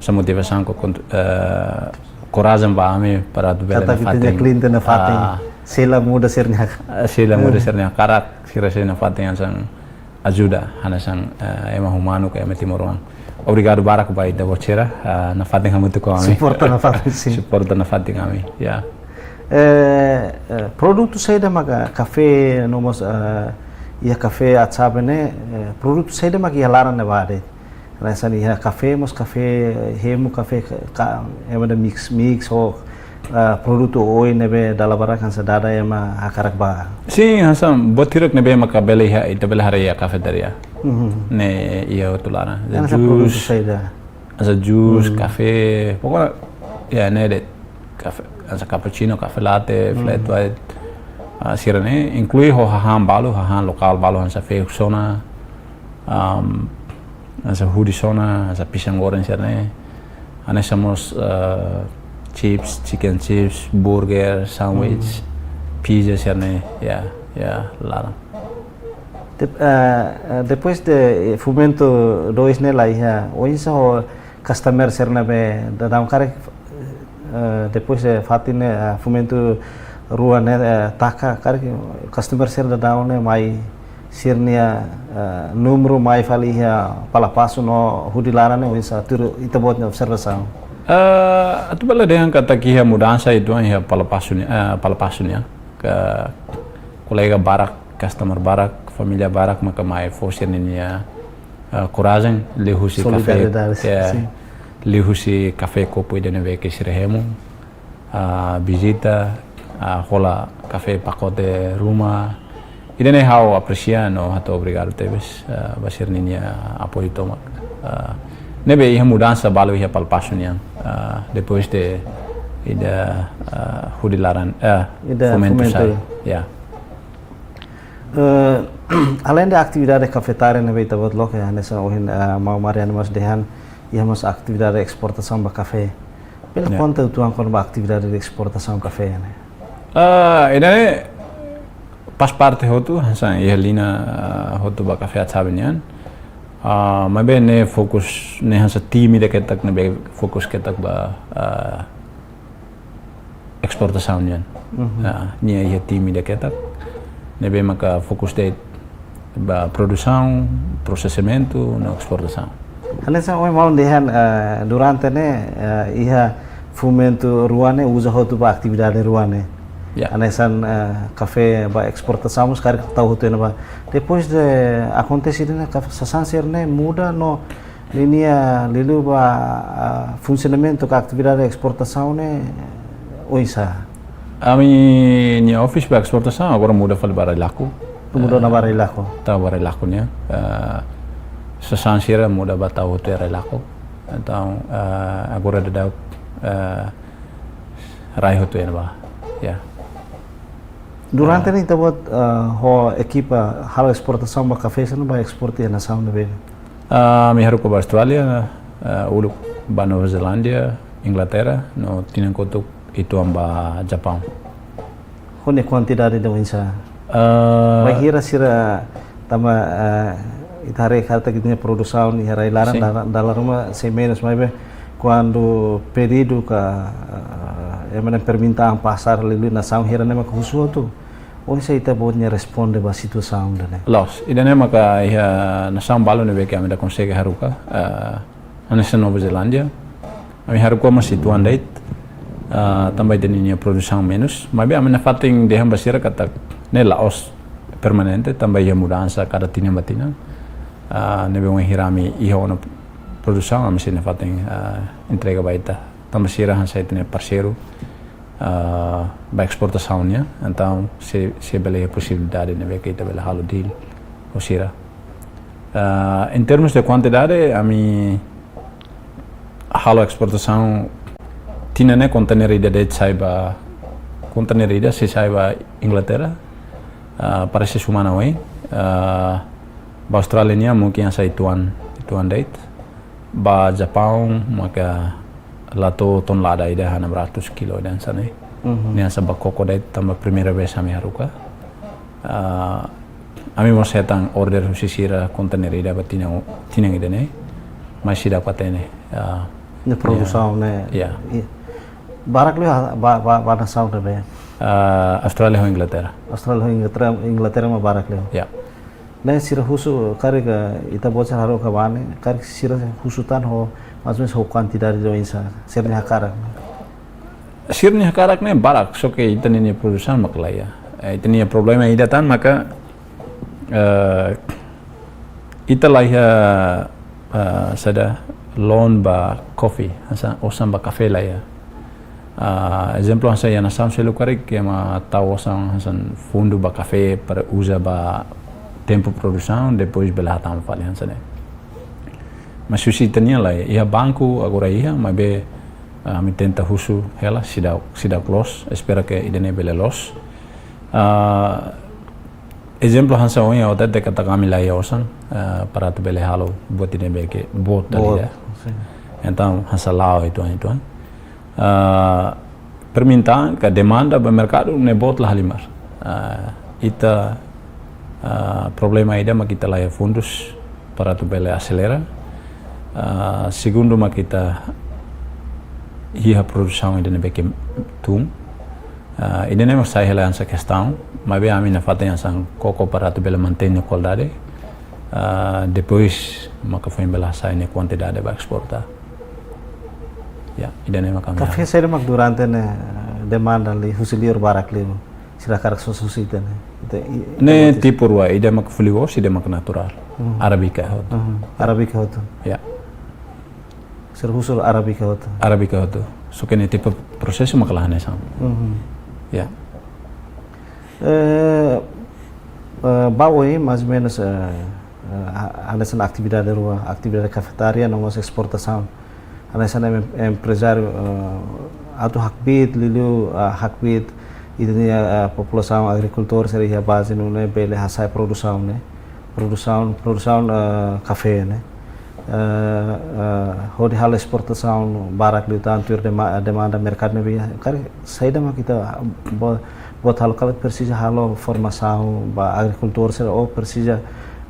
hanesan motivasaun ka kont-, ah, korajen ba ami para atu bele Katak ita-nia nafatin. Kliente nafatin. Ah. Sei la muda sira-nia. Ah, sei la muda Hmm. sira-nia hakarak, sira sei nafatin hanesan ajuda, hanesan, eh, ema umanu ka ema timoroan. Obrigadu barak ba ita-boot sira, eh, nafatin hamutuk ho ami. Suporta nafatin, sin. Suporta nafatin ami, ya. Eh, eh, produtu saida maka kafé no mós, eh, iha kafé Atsabe ne'e, eh, produtu saida maka iha laran ne'ebá de'it? Hanesan iha kafé mós kafé hemu, kafé ka, ka, ema ida mix, mix ho, ah, produtu oioin ne'ebé dala barak hanesan dada ema hakarak ba. Sin, hanesan buat hirak ne'ebé maka bele iha, ita bele haree iha kafetaria. Mhm. Ne'e iha hotu laran. Hanesan produtu Jus, saida? hanesan jus, Hmm. kafé, pokoknya, ya, ne'e de'it. Kafé, hanesan cappuccino, kafé latte, Hmm. flat white, ah, sira-ne'e, inklui ho hahán balu, hahán lokál balu, hanesan fehuk sona, am, hanesan hudi sona, hanesan pisang goreng sira-ne'e. Hanesan mós, eh, chips, chicken chips, burger, sandwich, Hmm. pizza sira-ne'e, ya, iha laran. Dep-, eh, eh, depois de, eh, Fomento dois ne'e la iha, oinsá ho customer sira ne'ebé daudaun karik, eh, depois de fatin ne'e, eh, Fomento rua ne'e, eh, taka, karik customer sira daudaun ne'e mai sira-nia, eh, númeru mai fali iha Palapasu no hudi laran ne'e oinsá tuir ita-boot nia observasaun? Eh, atu bele dehan katak iha mudansa uitoan iha Palapasu nian, eh, Palapasu nian. Ka kolega barak, customer barak, família barak maka mai fó sira-nia, eh, korajen, liuhusi kafé, Solidariedade, ya, sin. liuhusi kafé kopu ida ne'ebé ke sira hemu, ah, vizita, ah, hola kafé pakote ruma. Ida-ne'e ha'u apresia no hato'o obrigadu tebes, ah, ba sira-nia apoiu tomak. Ah, ne'ebé iha mudansa balu iha Palapasu nian, ah, depois de ida, ah, hudi laran, ah, Ida Fomento Fomento. sai. Ya. Eh, além de atividade kafetária ne'ebé ita-boot loke, hanesan ohin, eh, maun Mariano mós dehan, iha mós atividade esportasaun ba kafé. Bele Ya. konta uitoan kona-ba atividade de esportasaun kafé ne'e? Ah, ida-ne'e faz parte hotu, hanesan iha liña, ah, hotu ba kafé Atsabe nian. Ah, maibé ne'e fokus, ne'e hanesan time ida ketak ne'ebé fokus ketak ba, ah, esportasaun nian. Mhm. Ah, nia iha time ida ketak ne'ebé maka fokus de'it ba produsaun, prosesamentu no esportasaun. Hanesan ohin maun dehan, eh, durante ne'e, eh, iha Fomento rua ne'e uza hotu ba atividade rua ne'e. Ya. Hanesan, eh, kafé ba esportasaun mós karik tau hotu iha ne'ebá. Depois de akontese ida-ne'e, kafé sasán sira-ne'e muda no ninia liuliu ba, ah, funsionamentu ka atividade esportasaun ne'e oinsá? Ami-nia office ba esportasaun agora muda fali ba Railaco. Muda ona ba Eh, Railaco. Tau ba Railaco nian. Eh, sasán sira muda ba tau hotu iha Railaco. Entaun, eh, agora daudaun, eh, rai hotu iha ne'ebá. Ya. Durante Ah. ne'e ita-boot, eh, ho ekipa halo esportasaun ba kafé sira-ne'e ba esporta iha nasaun ne'ebé? Ah, ami haruka ba Austrália, eh, uluk ba Nova Zelándia, Inglaterra, no tinan kotuk uitoan ba Japaun. Ho nia kuantidade ida oinsá? Ah. Bainhira sira tanba, eh, ita haree katak ita-nia produsaun iha rai laran Sin. dala, dala ruma sei menus, maibé kuandu pedidu ka, eh, ema nia permintaan pasar liuliu nasaun hira ne'e maka husu hotu. Oinsá ita-boot nia responde ba situasaun ida-ne'e? Loos, ida-ne'e maka iha nasaun balu ne'ebé ke ami la konsege haruka, eh, hanesan Nova Zelándia. Ami haruka mós uitoan de'it, ah, tanba ita-nia produsaun menus. Maibé ami nafatin dehan ba sira katak ne'e la'ós permanente, tanba iha mudansa kada tinan ba tinan. Ah, ne'ebé wainhira ami iha ona produsaun, ami sei nafatin, ah, entrega ba ita. Tanba sira hanesan ita-nia parseiru, ah, ba esportasaun nian, entaun sei, sei bele iha posibilidade ne'ebé ke ita bele halo deal ho sira. Ah, em termos de kuantidade, ami halo esportasaun tinan ne'e konteiner ida de'it sai ba, konteiner ida sei sai ba Inglaterra, ah, parese semana oin, ah, ba Austrália nian mungkin hanesan uitoan, uitoan de'it. Ba Japaun maka la to'o tonelada ida hanesan enam ratus kilo dan sana. Mhm. Ne'e hanesan ba koko de'it tanba primeira vez ami haruka. Ah, ami mós hetan order husi sira konteiner ida ba tinan, tinan ida-ne'e. Maibé seidauk hatene. Ah, ne'e produsaun ne'e. Ya. Barak liu ba, ba, ba nasaun ne'ebé? Ah, Austrália ho Inglaterra. Austrália ho Inglaterra, Inglaterra mak barak liu. Ya. Ne'e sira husu karik ita-boot sira haruka ba ne'e, karik sira husu tan ho, mais ou menos ho kuantidade oinsá, sira-nia hakarak. Sira-nia hakarak ne'e barak, só ke ita-nia produsaun mak laiha. Eh, ita-nia problema ida tan maka, eh, ita laiha, eh, saida, loan ba kopi, hanesan osan ba kafé laiha. Ah, ezemplu hanesan iha nasaun seluk karik ema tau osan hanesan fundu ba kafé para uza ba tempu produsaun, depois bele hatama fali hanesan ne'e. Mas husi ita-nian laiha, iha banku agora iha, maibé, ah, ami tenta husu hela, seidauk, seidauk loos, espera ke ida-ne'e bele loos. Ah, ezemplu hanesan ohin ha'u hatete katak ami laiha osan, ah, para atu bele halo buat ida-ne'ebé ke boot dali. Boot, ya. Sin. Entaun, hanesan la'o uitoan, uitoan. Ah, permintaan ka demanda ba merkadu ne'e boot la halimar. Ah, ita, ah, problema ida mak ita laiha fundus para atu bele aselera. Ah, segundu mak ita iha produsaun ida-ne'ebé ke tun. Ah, ida-ne'e mak sai hela hanesan kestaun, maibé ami nafatin hanesan koko para atu bele mantein nia kualidade. Ah, depois maka foin bele hasai nia kuantidade ba esporta. Ya, ida-ne'e mak ami. Kafé saida mak durante ne'e, eh, demanda liu, husi liur barak liu, sira hakarak sosa husi ita-nia? Ita, i-, ne'e ita tipu rua, ida mak foliós, ida mak naturál. Hmm. Arábika hotu. Hmm. Arábika hotu. Ya. Sira husu Arábika hotu. Arábika hotu. Só ke nia tipu prosesu mak la hanesan. Mhm. Ya. Eh, eh, ba oin, mais ou menos, eh, eh, ha-, hanesan atividade rua, atividade kafetaria, no mós esportasaun. Hanesan em-, emprezáriu, eh, atu hakbiit, liuliu, ah, hakbiit, ita-nia, eh, populasaun agrikultór, sira iha baze nune'e bele hasai produsaun ne'e. Produsaun, produsaun, eh, kafé ne'e. Eh, eh, hodi halo esportasaun barak liután tuir dema-, demanda merkadu ne'ebé iha. Karik saida mak ita bo-, boot halo, karik presiza halo formasaun ba agrikultór sira ou presiza,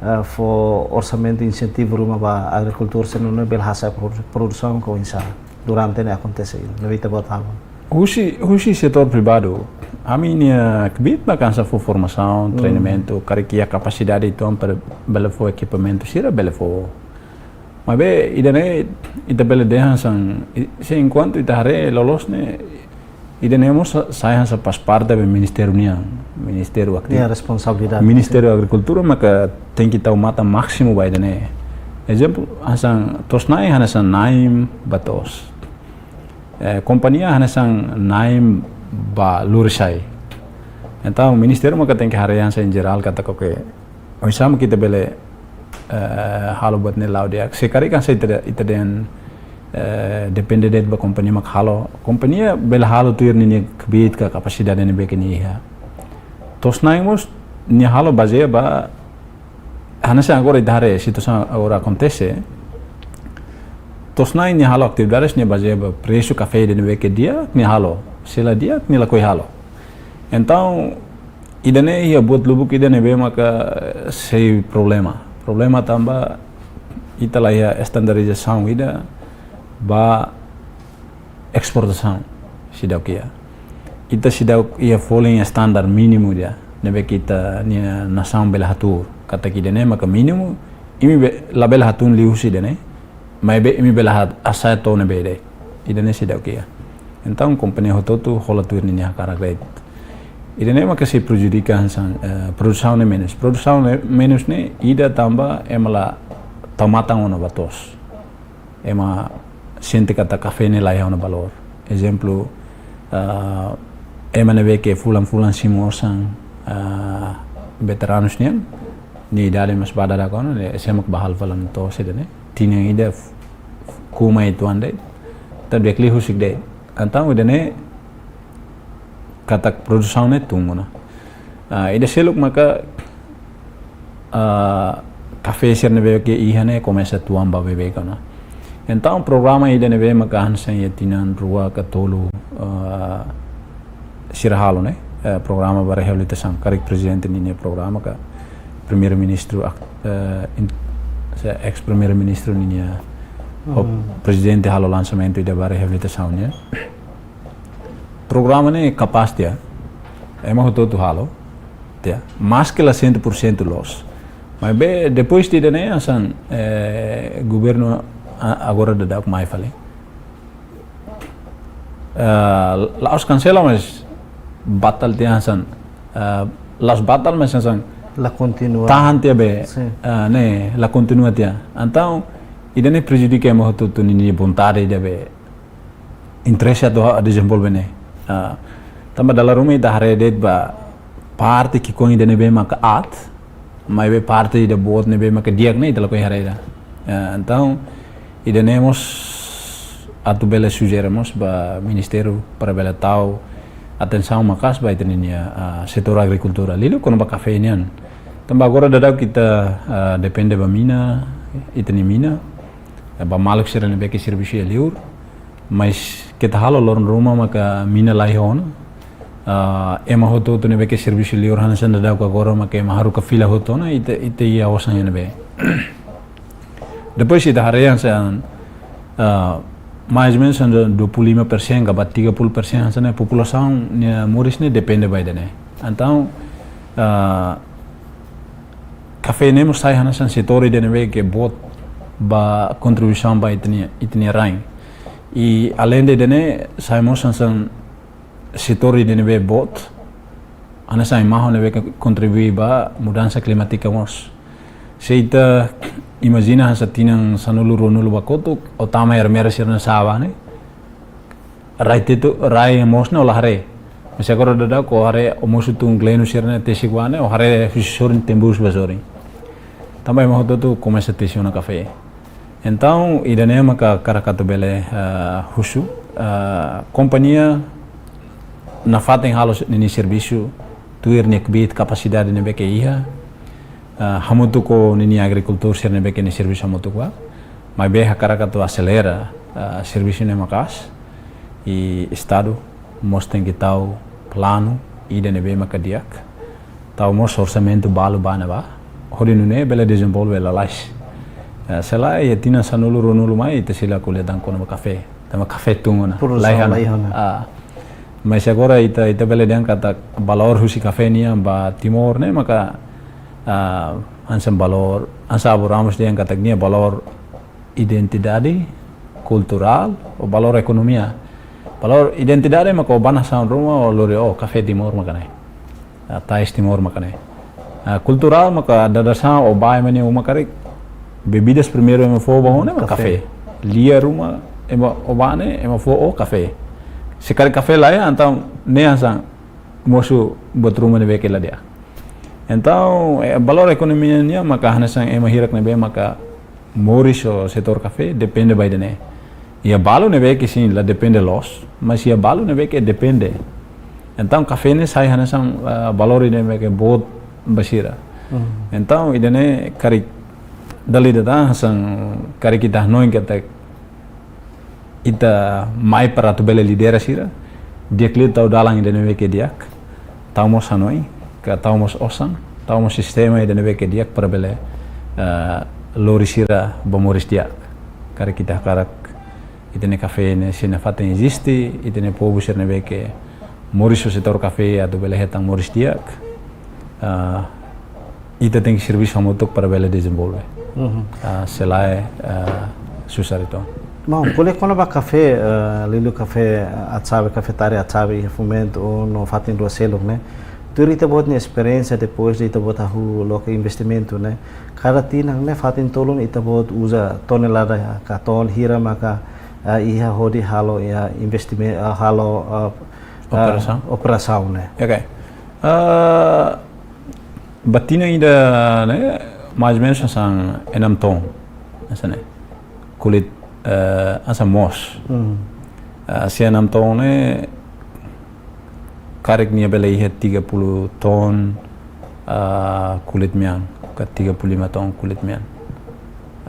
eh, fó orsamentu insentivu ruma ba agrikultór sira nune'e bele hasai produ-, produsaun ka oinsá durante ne'e akontese, ne'ebé ita-boot halo? Husi, husi setór privadu. Ami-nia kbiit mak hanesan fó formasaun, hmm, treinamentu, karik iha kapasidade uitoan para bele fó ekipamentu sira bele fó. Maibé ida-ne'e ita bele dehan hanesan, i-, se enkuantu ita haree loloos ne'e, ida-ne'e mós sa-, sai hanesan faz parte ba ministériu nian, ministériu aktif-, nia responsabilidade. Ministériu Agrikultura maka tenke tau matan másimu ba ida-ne'e. Ezemplu, hanesan to'os-na'in hanesan na'in ba to'os. Eh, kompañia hanesan na'in ba luresai. Entaun, ministériu maka tenke haree hanesan en jerál katak oke, oinsá mak ita bele, eh, halo buat ne'e la'o di'ak. Se karik hanesan ita de-, ita dehan, eh, depende de'it ba kompañia mak halo. Kompañia bele halo tuir ninia kbiit ka kapasidade ne'ebé ke nia iha. To'os-na'in mós nia halo bazeia ba, hanesan agora ita haree situasaun agora akontese. To'os-na'in nia halo atividades ne'e bazeia ba presu kafé ida ne'ebé ke di'ak nia halo. Se la di'ak nia lakohi halo. Entaun, ida-ne'e iha buat lubuk ida ne'ebé maka, eh, sei problema. Problema tanba ita laiha estandarizasaun ida ba esportasaun seidauk iha. Ita seidauk iha folin standar mínimu ida ne'ebé ke ita-nia nasaun bele hatuur. Katak ida-ne'e maka mínimu, imi be-, labele hatún liuhusi ida-ne'e, maibé imi bele ha-, hasai to'o ne'ebé de'it. Ida-ne'e seidauk iha. Entaun, kompañia hotu-hotu hola tuir ninia hakarak de'it. Ida-ne'e maka sei prejudika hanesan, eh, produsaun ne'e menus. Produsaun ne'e menus ne'e ida tanba ema la tau matan ona ba to'os. Ema sente katak kafé ne'e laiha ona valór. Ezemplu, ah, ema ne'ebé ke fulan-fulan simu osan, ah, veteranus nian, nia idade mós ba dadauk ona, ne'e sé mak bá halo fali to'os ida-ne'e. Tinan ida f-, f-, ku'u mai uitoan de'it, entaun di'ak liu husik de'it. Entaun ida-ne'e katak produsaun ne'e tun ona. Ah, ida seluk maka, ah, kafé sira ne'ebé ke iha ne'e komesa tuan ba beibeik ona. Entaun programa ida ne'ebé maka hanesan iha tinan rua ka tolu, ah, sira halo ne'e, eh, programa ba reabilitasaun, karik prezidente ninia programa ka primeiru-ministru ak-, eh, in-, se eis-primeiru-ministru ninia, ho prezidente halo lansamentu ida ba reabilitasaun nian. Programa ne'e kapás tiha, ema hotu-hotu halo tiha, maske la sentu por sentu loos. Maibé depois de ida-ne'e hanesan, eh, governu a-, agora daudauk mai fali. Eh, la'ós kansela, mas batal tiha hanesan, eh, la'ós batal, mas hanesan La kontinua. Tahan tiha be, Sin. Eh, ne'e, la kontinua tiha. Entaun, ida-ne'e prejudika ema hotu-hotu ninia vontade ida be interese atu dezenvolve ne'e. Ah, tanba dala ruma ita haree de'it ba parte ki'ikoan ida ne'ebé maka aat, maibé parte ida boot ne'ebé maka di'ak ne'e ita lakohi haree ida. Ah, entaun, ida-ne'e mós atu bele sujere mós ba ministériu para bele tau atensaun maka'as ba ita-nia, ah, setór agrikultura. Liuliu kona-ba kafé nian. Tanba agora daudauk ita, ah, depende ba mina, ita-nia mina, eh, ba maluk sira ne'ebé ke servisu iha li'ur. Mas keta halo loron ruma maka mina la iha ona. Ah, ema hotu-hotu ne'ebé ke servisu li'ur hanesan daudauk agora maka ema haruka fila hotu ona, ita, ita iha osan iha ne'ebé. Depois ita haree hanesan, ah, mais ou menus hanesan dua puluh lima persen ka ba tiga puluh persen hanesan ne'e populasaun nia moris ne'e depende ba ida-ne'e. Entaun, ah, kafé ne'e mós sai hanesan setór ida ne'ebé ke boot ba kontribuisaun ba ita-nia, ita-nia rain. I alende ida-ne'e sai mós hanesan setór ida ne'ebé boot, hanesan mahon ne'ebé ke kontribui ba mudansa klimátika mós. Se ita imajina hanesan tinan sanulu ruanulu ba kotuk, o tama ermera sira-ne'e sa'e ba ne'e, rai tetu, rai moos ne'e o la haree. Mas agora daudauk o haree, o mosu tun glenu sira-ne'e tesik ba ne'e, o haree husi sorin tembus ba sorin. Tanba ema hotu-hotu komesa tesi ona kafé. Entaun, ida-ne'e maka hakarak atu bele, ah, husu, ah, kompañia nafatin halo ninia servisu, tuir nia kbiit kapasidade ne'ebé ke iha, ah, hamutuk ho ninia agrikultór sira ne'ebé ke nia servisu hamutuk ba. Maibé hakarak atu aselera, ah, servisu ne'e maka'as, i Estadu mós tenke tau planu ida ne'ebé maka di'ak, tau mós orsamentu balu ba ne'ebá, hodi nune'e bele dezenvolve lalais. Eh, se lae, iha tinan sanulu ruanulu mai, ita sei la ko'alia tan kona-ba kafé, tanba kafé tun ona, Produsaun la iha ona. La iha ona. Ah, mas agora ita, ita bele dehan katak valór husi kafé nian ba Timor ne'e maka, ah, hanesan valór, hanesan Abu Ramos dehan katak nia valór identidade kulturál ou valór ekonomia. Valór identidade maka o bá nasaun ruma o lori, oh, kafé Timor maka ne'e. Ah, tais Timor maka ne'e. Ah, kulturál maka dadeer-saan o bá ema nia uma karik, bebidas primeiru ema fó ba ó ne'e maka Kafé. kafé. Lia ruma ema o bá ne'e ema fó ó kafé. Se karik kafé la iha, entaun ne'e hanesan mosu buat ruma ne'ebé ke la di'ak. Entaun, eh, valór ekonomia nian maka hanesan ema hirak ne'ebé maka moris ho setór kafé depende ba ida-ne'e. Iha balu ne'ebé ke sin la depende loos, mas iha balu ne'ebé ke depende. Entaun kafé ne'e sai hanesan, ah, valór ida ne'ebé ke boot ba sira. Hmm. Entaun ida-ne'e karik dala ida tan hanesan karik ita hanoin katak ita mai para atu bele lidera sira, di'ak liu tau dalan ida ne'ebé ke di'ak, tau mós hanoin, ka tau mós osan, tau mós sistema ida ne'ebé ke di'ak para bele, eh, lori sira ba moris di'ak. Karik ita hakarak ita-nia kafé ne'e sei nafatin eziste, ita-nia povu sira ne'ebé ke moris ho setór kafé atu bele hetan moris di'ak. Ah, ita tenke servisu hamutuk para bele dezenvolve. Mhm. Ah, se lae, ah, susar itu. Maun, ko'alia kona-ba kafé, eh, liuliu kafé, eh, Atsabe, kafé Tari Atsabe iha Fomento ou no fatin rua seluk ne'e. Tuir ita-boot nia esperiénsia depois de ita-boot hahú loke investimentu ne'e. Kada tinan ne'e fatin tolu ne'e ita-boot uza tonelada ka ton hira maka, eh, iha hodi halo iha investimen-, eh, halo, eh, Operasaun. Ah, operasaun ne'e. Oke. Ah, ba tinan ida ne'e, mais ou menus hanesan enam ton. Hanesan ne'e. Kulit, eh, hanesan moos. Hmm. Ah, se enam ton ne'e, karik nia bele iha tiga puluh ton, ah, kulit mean, ka tiga puluh lima ton kulit mean.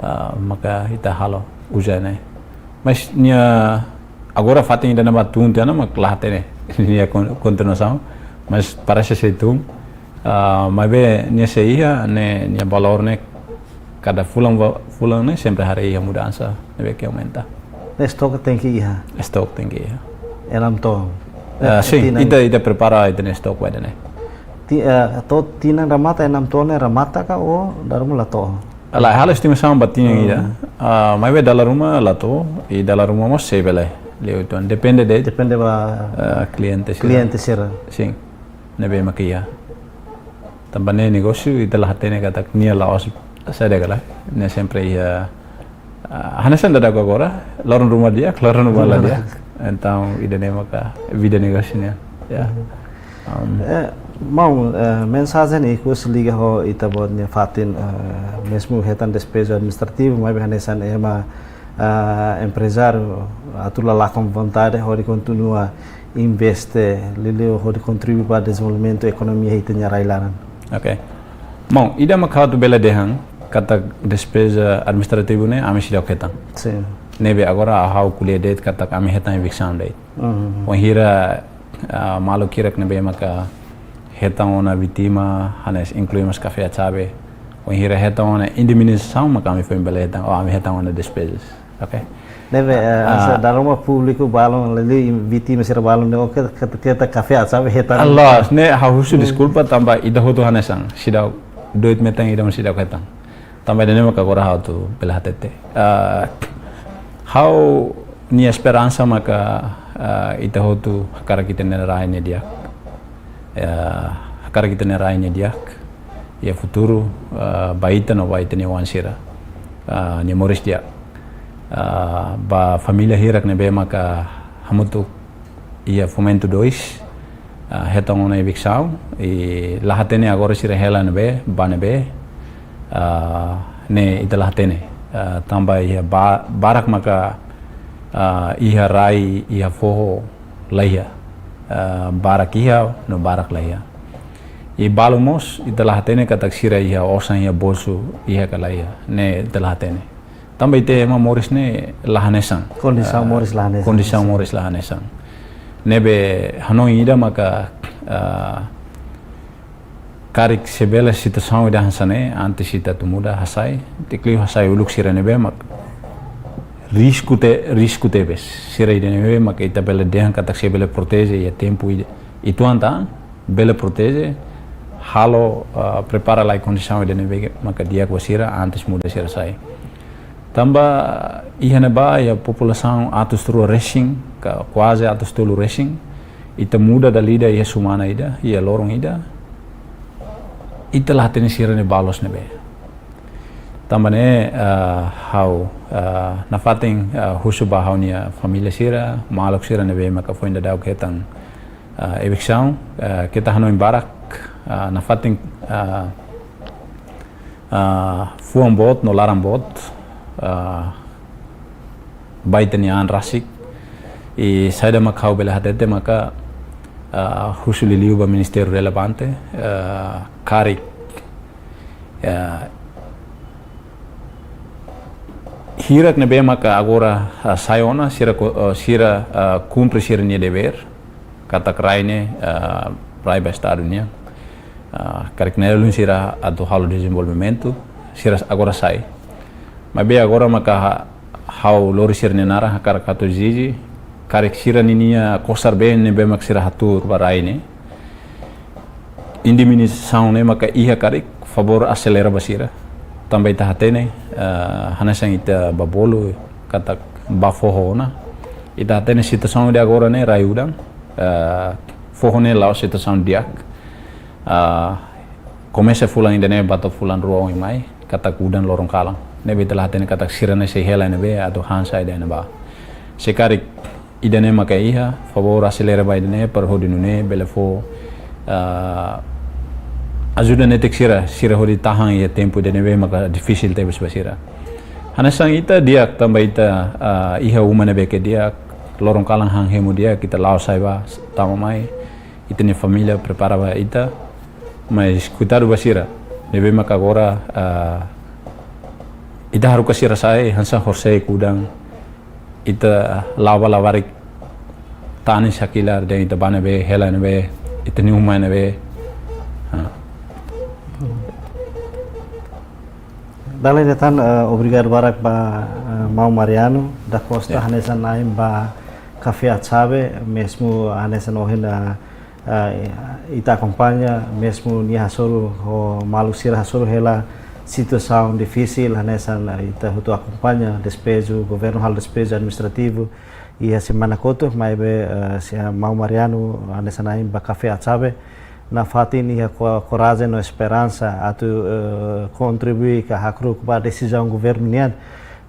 Ah, maka ita halo uza ne'e. Mas nia agora fatin ida ne'ebá tun tiha ona mak la hatene. nia kon-, kontinuasaun, mas parese sei tun. Ah, maibé nia sei iha, ne'e, nia valór ne'e, kada fulan ba-, fulan ne'e sempre haree iha mudansa, ne'ebé ke aumenta. Ne'e estoke tenke iha? Estoke tenke iha. Enam ton? Ah, Eh, sin, tinan. ita, ita prepara ita-nia estoke ba ida-ne'e. Ti-, eh, to'o tinan remata enam ton ne'e remata ka ou dala ruma la to'o? Lae, halo estimasaun ba tinan Hmm. ida. Ah, maibé dala ruma la to'o, i dala ruma mós sei bele liu uitoan. Depende de'it, Depende ba ah, kliente sira. kliente sira. Sin. Ne'ebé mak iha. Tanba ne'e negósiu ita la hatene katak nia la'ós saida ka lae. Ne'e sempre iha, ah, hanesan daudauk agora, loron ruma di'ak, loron ruma la di'ak. Entaun, ida-ne'e maka vida negósiu nian. Ya. Hmm. Um, Eh, maun, eh, mensajen ikus liga ho ita-boot nia fatin, eh, mezmu hetan despeju administrativu, maibé hanesan ema, eh, emprezáriu, atu la lakon vontade hodi kontinua investe, liuliu hodi kontribui ba dezenvolvimentu ekonomia ita-nia rai-laran. Oke. Maun, ida mak ha'u atu bele dehan, katak despeju administrativu ne'e, ami seidauk hetan. Sin. Ne'ebé agora ha'u ko'alia de'it katak ami hetan eviksaun de'it. Mhm. Wainhira, ah, maluk hirak ne'ebé maka hetan ona vítima, hanesan inklui mós Kafé Atsabe. Wainhira hetan ona indemnizasaun maka ami foin bele hetan, oh, ami hetan ona despejus. Oke. Ne'ebé, eh, Ah. hanesan dala ruma públiku balun, liuliu vítima sira balun dehan, oke, ke-, ke-, keta Kafé Atsabe hetan. Allah, ne'e ha'u husu Hmm. deskulpa tanba ida hotu hanesan, seidauk doit metan ida mós seidauk hetan. Tanba ida-ne'e maka agora ha'u atu bele hatete. Ah, ha'u-nia esperansa maka, ah, ita hotu hakarak ita-nia rai ne'e di'ak. Ya, hakarak ita-nia rai ne'e di'ak. Iha futuru, ah, ba ita no ba ita-nia oan sira, ah, nia moris di'ak. Ah, ba família hirak ne'ebé maka hamutuk iha Fomento dois, ah, hetan ona eviksaun, i la hatene agora sira hela ne'ebé, ba ne'ebé, ah, ne'e ita la hatene. Ah, tanba iha ba-, barak maka, ah, iha rai, iha foho la iha. Ah, barak iha, no barak la iha. I balu mós, ita la hatene katak sira iha osan, iha bolsu, iha ka la iha. Ne'e ita la hatene. Tanba ita ema moris ne'e la hanesan. Kondisaun Ah, moris la hanesan. kondisaun moris la hanesan. Ne'ebé hanoin ida maka, ah, karik se bele situasaun ida hanesan ne'e, antes ita atu muda hasai, ita liu hasai uluk sira ne'ebé mak risku te-, risku tebes. Sira ida ne'ebé mak ita bele dehan katak sei bele proteje iha tempu ida. Uitoan tan, bele proteje, halo, ah, prepara lai kondisaun ida ne'ebé maka di'ak ba sira antes muda sira sai. Tanba iha ne'ebá iha populasaun atus rua resin, ka kuaze atus tolu resin, ita muda dala ida iha semana ida, iha loron ida, ita la hatene sira-nia balu loos ne'ebé. Tanba ne'e, ah, ha'u, ah, nafatin, ah, husu ba ha'u-nia família sira, maluk sira ne'ebé maka foin daudauk hetan, ah, eviksaun, ah, keta hanoin barak, ah, nafatin, ah, ah, fuan boot no laran boot, ah, ba ita-nia an rasik. I saida mak ha'u bele hatete maka, ah, husu liuliu ba ministériu relevante, ah, karik, ah, hirak ne'ebé maka agora, ah, sai ona, sira ko-, ah, sira, ah, kumpre sira-nia devér, katak rai ne'e, ah, rai ba Estadu nian. Ah, karik ne'e ulun sira atu halo dezenvolvimentu, sira agora sai. Maibé agora maka ha-, ha'u lori sira-nia naran hakarak atu ezije, karik sira ninia kosar-been ne'ebé mak sira hatuur ba rai ne'e, indemnizasaun ne'e maka iha karik, favór aselera ba sira. Tanba ita hatene, ah, hanesan ita ba bolu, katak ba foho ona. Ita hatene situasaun ida agora ne'e rai udan, ah, foho ne'e la'ós situasaun di'ak. Ah, komesa fulan ida-ne'e ba to'o fulan rua oin mai, katak udan loron kalan. Ne'ebé ita la hatene katak sira ne'e sei hela ne'ebé atu han saida iha ne'ebá. Se karik ida-ne'e maka iha, favór aselera ba ida-ne'e, para hodi nune'e bele fó, ah, ajuda netik sira, sira hodi tahan iha tempu ida ne'ebé maka difisil tebes ba sira. Hanesan ita di'ak tanba ita, ah, iha uma ne'ebé ke di'ak, loron kalan han hemu di'ak, ita la'o sai bá, tama mai, ita-nia família prepara ba ita, mas koitadu ba sira ne'ebé maka agora, ah, ita haruka sira sai, hanesan horisehik udan, ita la'o ba labarik Tanis hakilar de'it ita-boot ne'ebé, hela ne'ebé, ita-nia uma ne'ebé. Ah. Dala ida tan, eh, obrigadu barak ba, eh, Maun Mariano da Costa, Ya. Hanesan na'in ba Café Atxabe, mezmu hanesan ohin, eh, eh, ita akompaña, mezmu nia hasoru, ho maluk sira hasoru hela situasaun difisil, hanesan, eh, ita hotu akompaña despeju, governu halo despeju administrativu, iha semana kotuk, maibé, eh, se Maun Mariano, hanesan na'in ba Café Atxabe, nafatin iha ko-, korajen no esperansa atu, eh, kontribui ka hakru'uk ba desizaun governu nian.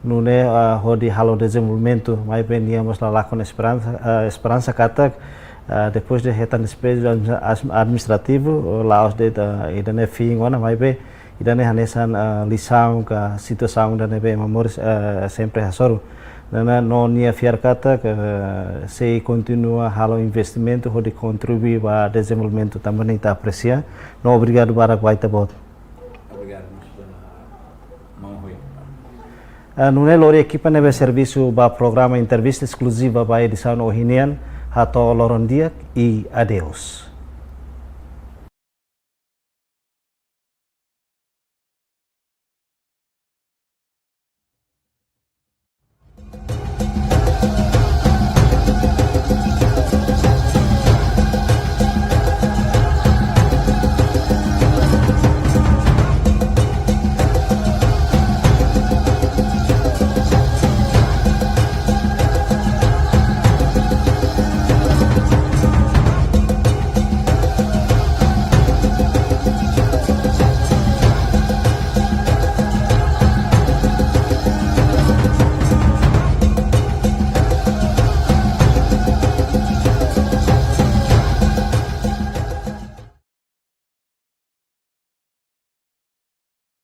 Nune'e, eh, hodi halo dezenvolvimentu, maibé nia mós la lakon esperansa, eh, esperansa katak, eh, depois de hetan despeju admi-, as-, administrativu, eh, la'ós de'it, eh, ida-ne'e fin ona, maibé ida-ne'e hanesan, eh, lisaun ka situasaun ida ne'ebé ema moris, eh, sempre hasoru. Nune'e no nia fiar katak, eh, sei kontinua halo investimentu hodi kontribui ba dezenvolvimentu, tanba ne'e ita apresia. No obrigadu barak ba ita-boot. Obrigadu, maun Rui. Eh, nune'e lori ekipa ne'ebé servisu ba programa entrevista eskluziva ba edisaun ohin nian, hato'o loron di'ak i adeus.